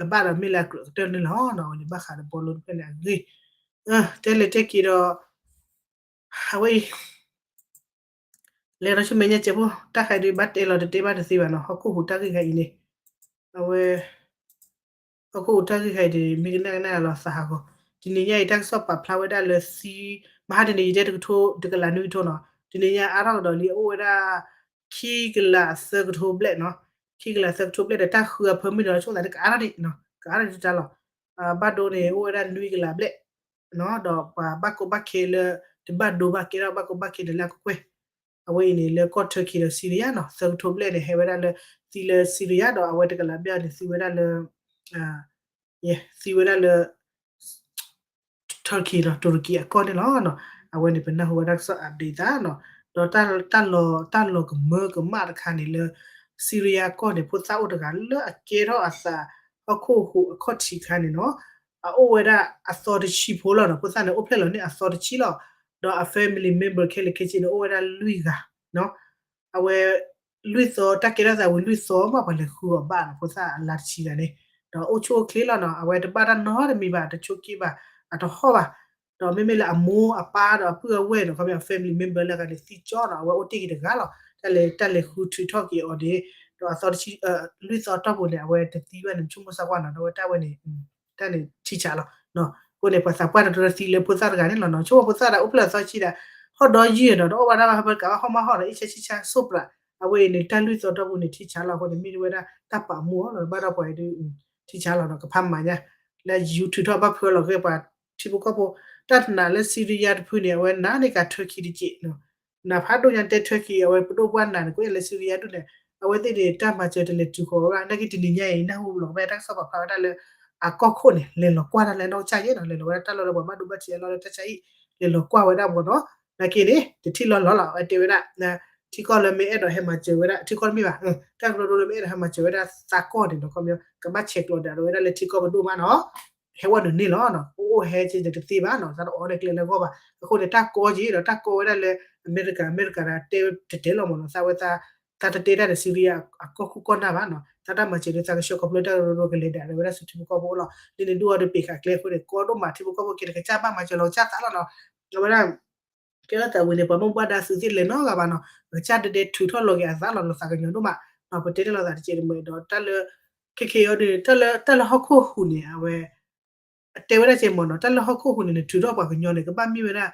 အဘၣ်ဒီးမ့ၢ်လၢအကြၢးကတၢၢ်န့ၣ်လီၤနီၤ, အဝဲန့ၣ်ဘၣ်ဃးဒီး ballot တဖျၢၣ်န့ၣ်အဂ့ၢ်, တဲလဲၤတဲက့ၤဒီး အဝဲအံၤ လဲၤဒီးဆူမဲာ်ညါစဲးဖိ တၢ်ခါအံၤဒုး ဘၣ်တဲလီၤတတဲဘၣ်တသ့ဘၣ်နီၤ, ဟီၣ်ခိၣ်ဟူးတၢ်ဂ့ၢ်ခါအံၤန့ၣ်, အဝဲ ဟီၣ်ခိၣ်ဟူးတၢ်ဂ့ၢ်ခါအံၤဒုး မ့ၢ်ကနၣ်ကနၣ်လီၤသးဟးဂီၤ, တနံၤညါအံၤ တၢ်ကစီၣ်ပာ်ဖျါဝဲဒၣ်လၢသံ, မဟါတနံၤအံၤ ယတဲတကထိ တကလးနွံကထိနီၤ, တနံၤညါအါထီၣ်ကဒီးလံ အအိၣ်ဝဲဒၣ် ခံကလးသၢကထိဘျဲၣ်နီၤ, ခံကလးသၢကထိဘျဲၣ်ဒီး တၢ်ဃုအဖၢမုၢ်ဒီး ဆိကမိၣ်သးလၢကအါထီၣ်ဒံး, ကအါထီၣ်ဒံးတၢ်လီၤ, ဘၣ်ဒိန့ၣ် အိၣ်ဝဲဒၣ်နွံကလးဘျဲၣ် ဒီးပှၤဘၣ်ကီဘၣ်ခဲလၢ တဘၣ်ဒိဘၣ်ကဲထီၣ်ဘၣ်ကီဘၣ်ခဲန့ၣ်လၢအကကွဲၢ်, အဝဲအံၤန့ၣ် လၢကီၢ် Turkey ဒီး Syria နီၤ, သၢကထိဘျဲၣ်န့ၣ် ဟဲဝဲဒၣ်လၢ သံလၢ Syria ဒီး အဝဲတကလးဘျဲၣ်န့ၣ် သံဝဲဒၣ်လၢ သံဝဲဒၣ်လၢ Turkey နီၤ, တူရကံအကီၢ်န့ၣ်လီၤ. အဝဲန့ၣ် ပနၢ်ဟူဝဲဒၣ်တၢ်ကစီၣ် update သးနီၤ, ဒီးတၢ်လီၤ တၢ်လီၤကမၢကမၣ်တခါန့ၣ်လၢ Syria ကီၢ်န့ၣ် ဖိသၣ်အိၣ်တဂၤလၢအကဲထီၣ်အသး ဟီၣ်ခိၣ်ဟူးအခီၣ်ထံးခါန့ၣ်နီၤ, အအိၣ်ဝဲဒၣ်အသီတဆံဖိလီၤနီၤ, ဖိသၣ်န့ၣ် အိၣ်ဖျဲၣ်လီၤန့ၢ်အသီတဆံလီၤ, ဒီးအ family member ခဲလၢာ်ခဲဆ့န့ၣ် အိၣ်ဝဲဒၣ်လွံၢ်ဂၤနီၤ အဝဲ လွံၢ်သီ တၢ်ကဲထီၣ်သးဝံၤလွံၢ်သီမး ပှၤလဲၤဃုအီၤဘၣ်နီၤ, ဖိသၣ်အလါတဆံဂၤန့ၣ်, ဒီးအိၣ်ဆူၣ်အိၣ်ချ့လီၤနီၤ, အဝဲတဘၣ်တၢ်နီတမံၤဘၣ်, တဆိးက့ဘၣ်, အတဟီၣ်ဘၣ်, ဒီးမ့မ့ၢ်လၢအမိၢ်အပၢ်ဒီးအပုၢ်အဝဲၢ်နီၤ, ခီပညီ family member လၢအဂၤန့ၣ်သံကၠီနီၤ, အဝဲအိၣ်တ့ၢ်က့ၤတဂၤလီၤ, တၢ်လဲၤ တၢ်လဲၤဃုထုးထီၣ်က့ၤအီၤန့ၣ်, ဒီးအသီတဆံ လွံၢ်သီတီၢ်ပူၤန့ၣ် အဝဲတသံဘၣ်န့ၣ် ဆိကမိၣ်စၢ်ကွၢ်နီၤ, ဒီးအဝဲတၢ်ဝဲန့ၣ် တၢ်န့ၣ်ထံဆးလီၤ. အဃိန့ၣ် ပှၤသးပှၢ်တရၢသံလၢဖိသၣ်တဂၤန့ၣ်လီၤနီၤ, ဆိကမိၣ်ဖိသၣ်ဒီးအိၣ်ဖျဲၣ်အသီဆံဒီး ဟီၣ်ဒီယုၢ်နီၤ, ဒီးအိၣ်ဘၣ်တၢ်ဘၣ်ဟဲပၢကးဘၣ်ဟီၣ်မးဟီၣ်ဒီး အ့ၣ်ဆၢဆံဆါဆိၣ်ပြး, အဝဲအံၤန့ၣ် တၢ်လွံၢ်သီတီၢ်ပူၤန့ၣ်ထံဆးလီၤ, အဃိန့ၣ်မ့ၢ်တဝဲဒၣ်တၢ်ပာ်မူအီၤလီၤ, ဘၣ်ဒီးပှၤအံၤဒုး ထံဆးလီၤနီၤ, ကဖးမၤညါ လၢယူၤထုးထီၣ်ဘၣ်ဖၢလီၤဂ့ၢ်ပှၤထံဖိကီၢ်ဖိ, တၢ်နာ်လၢ Syria တဖုန့ၣ် အဝဲနာ်န့ၢ်ကး Turkey တက့ၢ်နီၤ, နာ်ဖးဒိၣ်ညါတဲ Turkey အဝဲပဒိၣ်ပှၢ်နာ်န့ၣ် ကွဲးလၢ Syria ဒူၣ်န့ၣ်, အဝဲသ့ၣ်န့ၣ် တၢ်မၤစၢၤတလဲၤတုၤဃီၤဝဲဒၣ်, နာ်က့တနံၤညါအံၤ နၢ်ဟူလီၤကဘၣ်တၢ်ကစီၣ်ပာ်ဖျါဝဲဒၣ်လၢ အကီၢ်ခိၣ်န့ၣ် လဲၤလီၤကွၢ်တၢ်လၢအနီၢ်ကစၢ်ယဲၢ်နီၤ, လဲၤလီၤဝဲဒၣ်တၢ်လီၢ်လၢပှၤဘၣ်ဒိဘၣ်ထံးအလီၢ်လၢတၢ်ဆါဟံၣ်, လဲၤလီၤကွၢ်ဝဲဒၣ်မ့ၢ်နီၤ, နာ်က့န့ၣ် တထံၣ်လီၤလီၤလီၤ, အဝဲတဲဝဲဒၣ် ထံကီၢ်လၢမ့ၢ်အဲၣ်ဒိးဟဲမၤစၢၤဝဲဒၣ် ထံကီၢ်တမ့ၢ်ဘၣ်, တၢ်ကရၢကရိလၢမ့ၢ်အဲၣ်ဒိးဟဲမၤစၢၤဝဲဒၣ်သးကီၢ်န့ၣ်နီၤ, ခီပညီ ကဘၣ်ဆဲးကျိးဒၣ်ဝဲဒၣ်လၢထံကီၢ်ပဒိၣ်မးနီၤ, ဟဲဝဲဒၣ်န့ၣ်လီၤ, အိၣ်ဟဲက့ၤတသ့ဘၣ်နီၤ, သးတအိၣ်ဒီးကျဲလၢအဂီၢ်ဘၣ်, အဃိန့ၣ် တၢ်ကီက့ၤဒီး တၢ်ကီဝဲဒၣ်လၢ အမဲရကၤ, အမဲရကၤဒီးတဲတတဲလီၤမ့ၢ်နီၤ, သးဝဲသး သးတတဲတၢ်ဒီး Syria အကီၢ်ခိၣ်ကီၢ်နၢ်ဘၣ်နီၤ, သးတၢ်မၤစၢၤဒီးသးကဆှၢခီဖျိတၢ်ကရၢကရိကလဲၤဒၣ်ဝဲဒၣ်ဆူထံဖိကီၢ်ဖိလီၤ, လၢန့ၣ်ဒုးအီၤဒီးပ့ၤဃာ်ကျဲအဃိန့ၣ် ကီဒိၣ်မးထံဖိကီၢ်ဖိက့ၤတကစၢ်ဘၣ်မၤစၢၤလီၤကစၢ်သးလီၤနီၤ, အဝဲဒၣ် ကဲထီၣ်သးဝံၤန့ၣ် ပှၤမ့ၢ်ဘၣ်ဒါသုးသ့ၣ်လဲၤနီတဂၤဘၣ်နီၤ, အကစၢ်ဒဲဒဲထုးထီၣ်လီၤက့ၤအသးလီၤ, လီၤသးကညီၤဒိၣ်မး, ပတဲန့ၣ်လီၤသးတကဲးတမှဲၤဒီး တၢ်လၢ ခဲခဲအံၤဒီး တၢ်လၢ တၢ်လၢဟီၣ်ခိၣ်ဟူးန့ၣ် အဝဲ တဲဝဲဒၣ်ကဲမ့ၢ်နီၤ, တၢ်လၢဟီၣ်ခိၣ်ဟူးန့ၣ် နထုးထီၣ်ပှၤကညီန့ၣ် ကဘၣ်မ့ၢ်ဝဲဒၣ်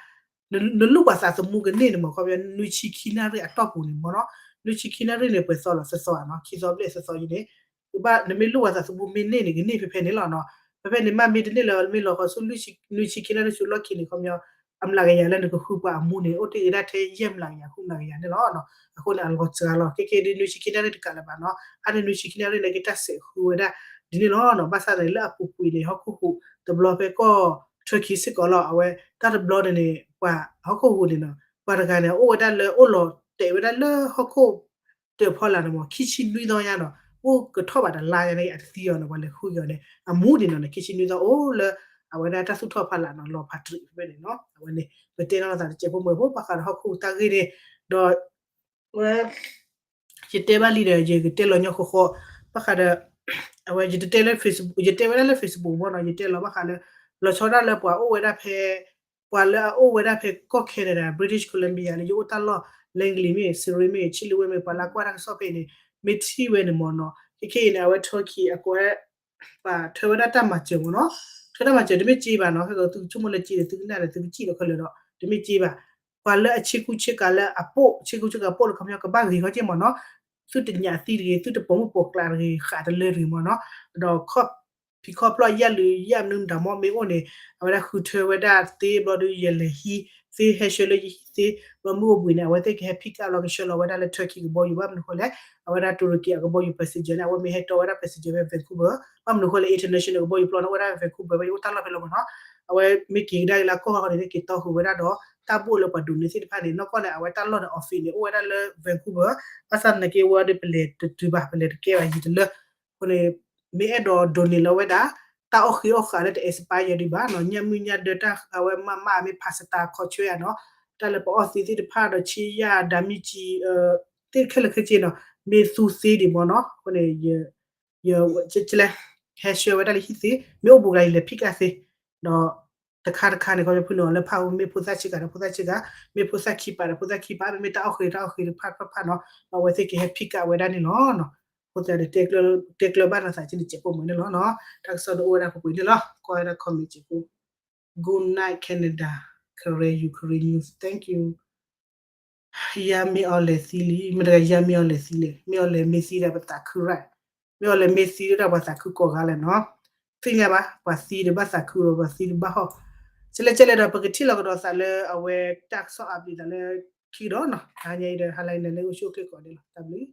နလူၢ်ပှၤသးသမူကန့ၢ်န့ၣ်မ့ၢ် ခီပညီ နွံဆံခံနၣ်ရံၣ်အတီၢ်ပူၤန့ၣ်မ့ၢ်နီၤ, နွံဆံခံနၣ်ရံၣ်န့ၣ် ပှဲၤသီလီၤ သၢသီဧါနီၤ, ခံသီဘျဲၣ်သၢသီအံၤန့ၣ် ကဘၣ် နမ့ၢ်လူၢ်ပှၤသးသမူမ့ၢ်န့ၢ်န့ၣ် ကန့ၢ်ဖဲဖဲန့ၣ်လီၤနီၤ, ဖဲဖဲန့ၣ်မ့ၢ်မ့ၢ်တန့ၢ်လၢၤ မ့ၢ်လီၤဃီၤဆူ နွံဆံခံနၣ်ရံၣ်ဆူလီၢ်ခံန့ၣ် ခီပညီ အမျးကယၤလၢနကဃုပှၤအမူန့ၣ် အိၣ်တ့ၢ်က့ၤဒၣ်ထဲယဲၢ်မျးကယၤ ဃုမျးကယၤန့ၣ်လီၤနီၤ, အဃိန့ၣ် အလီၤစှၤလီၤ ခဲခဲဒ်နွံဆံခံနၣ်ရံၣ်တကးလၢၤဘၣ်နီၤ, အါန့ၢ်နွံဆံခံနၣ်ရံၣ်န့ၣ် က့ၤတၢ်စဲးဃုဝဲဒၣ် ဒ်န့ၣ်လီၤနီၤ, ဘၣ်ဆၣ်သနာ်က့လၢအပူၤကွံာ်န့ၣ် ဟီၣ်ခိၣ်ဟူးတဘျီဖဲကီၢ် Turkey စ့ၢ်ကီးလီၤ, အဝဲတၢ်တဘျီန့ၣ်န့ၣ် ပှၤဟီၣ်ခိၣ်ဟူးန့ၣ်နီၤ ပှၤတဂၤန့ၣ် အိၣ်ဝဲဒၣ်လၢအိၣ်လီၤတဲာ်ဝဲဒၣ်လၢဟီၣ်ခိၣ်တၢၢ်ဖီလာ်န့ၣ်မ့ၢ် ခံဆံနွံသီညါနီၤ, အိၣ်ကထီၣ်ဘးတလါညါန့ၣ် အတသံအီၤန့ၣ် ပှၤလဲၤဃုက့ၤအီၤန့ၣ် အမူဒံးနီၤန့ၣ် ခံဆံနွံသီအိၣ်လၢ အဝဲဒၣ်တၢ်သူၣ်ထီၣ်ဖီလာ်နီၤ လီၤဖးတရံးဖဲန့ၣ်နီၤ, အဝဲန့ၣ် ပတဲနီၤသးတစဲးဖိမုၢ်ဖိ ဘၣ်ဃးဒီးဟီၣ်ခိၣ်တၢ်ဂ့ၢ်န့ၣ်, ဒီး ဝဲ ယတဲဘၣ်လံဒီး ယကတဲလီၤညီဃီဃီ, ဘၣ်ဃးဒီး အဝဲ ယတတဲလၢ Facebook ယတဲဝဲဒၣ်လၢ Facebook မ့ၢ်နီၤ, ယတဲလီၤဘၣ်ဃးလၢ လီၤဆီဒၣ်လၢပှၤအိၣ်ဝဲဒၣ်ဖဲ ပှၤလၢအအိၣ်ဝဲဒၣ်ဖဲကီၢ် Canada British Columbia လၢယအိၣ်တၢ်လီၢ် Langley မ့ၢ် Surrey မ့ၢ် Chilliwack မ့ၢ် ပှၤလၢကွၢ်တၢ်ကစီၣ်ဖဲအံၤန့ၣ် မ့ၢ်ထံၣ်ဝဲန့ၣ်မ့ၢ်နီၤ, ခဲခဲအံၤန့ၣ် အဝဲ Turkey အကွဲး ပှၤထွဲဝဲဒၣ်တၢ်မၤစၢၤမ့ၢ်နီၤ, ထွဲတၢ်မၤစၢၤတမ့ၢ်စ့ဘၣ်နီၤ, ခဲကသုကဆိကမိၣ်လၢစ့ဒီး သုကနၣ်ဒီး သုကစံၣ်ဒီးခဲလၢာ်ဒီး တမ့ၢ်စ့ဘၣ်, ပှၤလၢအဆ့ကူဆ့ကၤလၢအပိာ် ဆ့ကူဆ့ကၤပိာ်လၢခီပညီကဘၣ်ဂ့ၤခီက့မ့ၢ်နီၤ, သုတညၣ်သံတဂ့ၤ, သုတပိာ်မုၣ်ပိာ်ကျးတဂ့ၤ, ဃးတလၢတဂ့ၤမ့ၢ်နီၤ. ဒီး ဖံးခီဖျိယၢ်လုးယၢ်မနုၤမတၤမ့ၢ်မ့ၢ်အိၣ်န့ၣ် အဝဲဒၣ်ဃုထၢဝဲဒၣ်သ့ဘျီဒီး ယလဲၤဟံးသ့ ဟဲဆှၢလၢယဟံးသ့, ဘျီမုၢ်အိၣ်ဘှံးန့ၣ် အဝဲသ့ၣ်ကဟဲ pick up လီၤ ကဆှၢလီၤဝဲဒၣ်လၢ Turkey ကဘီယူၤ ဘၣ်မနုၤဃိလဲၣ်, အဝဲဒၣ်တူရကံအကဘီယူၤ passenger န့ၣ် အဝဲမ့ၢ်ဟဲတီဝဲဒၣ် passenger ဖဲ Vancouver ဘၣ်မနုၤဃိလဲၣ် international ကဘီယူၤပျီန့ၣ် အိၣ်ဝဲဒၣ် Vancouver ဖဲန့ၣ် အိၣ်တၢ်လီၢ်ဖဲလီၤမ့ၢ်နီၤ. အဝဲမ့ၢ်က့ၤကဒါက့ၤလၢကီၢ်ဟီၣ်န့ၣ် က့ၤတီဃုာ်ဝဲဒၣ်ဒီး တၢ်ဘိၣ်လၢပှၤဒိးန့ၢ်သ့ၣ်တဖၣ်န့ၣ် နီၢ်ကီၢ်န့ၣ် အဝဲတၢ်လီၢ်န့ၣ် office န့ၣ် အိၣ်ဝဲဒၣ်လၢ Vancouver ဘၣ်ဆၣ်သနာ်က့ ဝဲဒီးပလဲၤတတုၤဘၣ် ပလဲၤတကဲဘၣ်ယံၤတလၢ အဃိန့ၣ် မ့ၢ်အဲၣ်ဒိးဒိးန့ၢ်လီၤဝဲဒၣ် တၢ်အီၣ်ဃ့အီၣ်ဃာ်လၢတ expire ဒံးဘၣ်နီၤ, ညၣ်မုၢ်ညၣ်ဒၢတၢ်အဝဲမးမးမ့ၢ် pasta ခီဆွဲဧါနီၤ, တၢ်လၢပအီၣ်သ့သ့ၣ်တဖၣ်ဒီး ဆ့ယၣ် ဓာတ်မီးကျည် သ့ၣ်ခဲလၢာ်ခဲဆ့နီၤ, မ့ၢ်သူသ့ဒံးမ့ၢ်နီၤ, အဃိန့ၣ် ယ ကလဲ ဟဲဆှၢဝဲဒၣ်လၢဟံၣ်သ့, မ့ၢ်အိၣ်ဘူးကလါယလဲၤ pick up သ့, ဒီး တခါတခါန့ၣ် ခီဖျိဖုၣ်န့ၢ်အီၤလၢဖးအူ မ့ၢ်ဖိသၣ်ဆ့ကၤဒီးဖိသၣ်ဆ့ကၤ, မ့ၢ်ဖိသၣ်ခံပာ်ဒီးဖိသၣ်ခံပာ်, မ့မ့ၢ်တၢ်အီၣ်ဃ့တၢ်အီၣ်ဃ့တဖၣ်တဖၣ်နီၤ, ဒီးအဝဲသ့ၣ်ကဟဲ pick up ဝဲဒၣ်န့ၣ်လီၤ. အဃိသတးဒီး တဲကျၢၤဘၣ်နသးကန့ၣ် စဲးဖိမုၣ်န့ၣ်လီၤနီၤ, တၢ်ကစီၣ်န့ၣ်အိၣ်ဝဲဒၣ်ပှဲၤပှဲၤန့ၣ်လီၤ, ကွၢ်ဝဲဒၣ် comment စဲးဖိ Good night Canada, Karen Ukraine news, thank you. ယၤမ့ၢ်အီၤလဲၤသံလံ, မ့ၢ်တဂၤယၤမ့ၢ်အီၤလဲၤသံလဲၣ်, မ့ၢ်အီၤလဲၤမ့ၢ်သံဒီးပသးခုရၣ်, မ့ၢ်အီၤလဲၤမ့ၢ်သံဒီးပှၤသးခုကိးဂၤလဲၣ်နီၤ, သ့ၣ်ညါဘၣ်, ပှၤသံဒီးဘၣ်သးခုဒီးပှၤသံဒီးဘၣ်ဟီၣ်, ကလဲကလဲဒီး ပကထံၣ်လီၤကဒီးသးလၢအဝဲတၢ်ကစီၣ် update သးလၢခံကဒီးနီၤ, တဟါညါအံၤဒီး ဟါလၢအံၤန့ၣ် လၢအိၣ်ဆူၣ်အိၣ်ချ့ကိးဂၤဒဲးလီၤ, တၢ်ဘျုး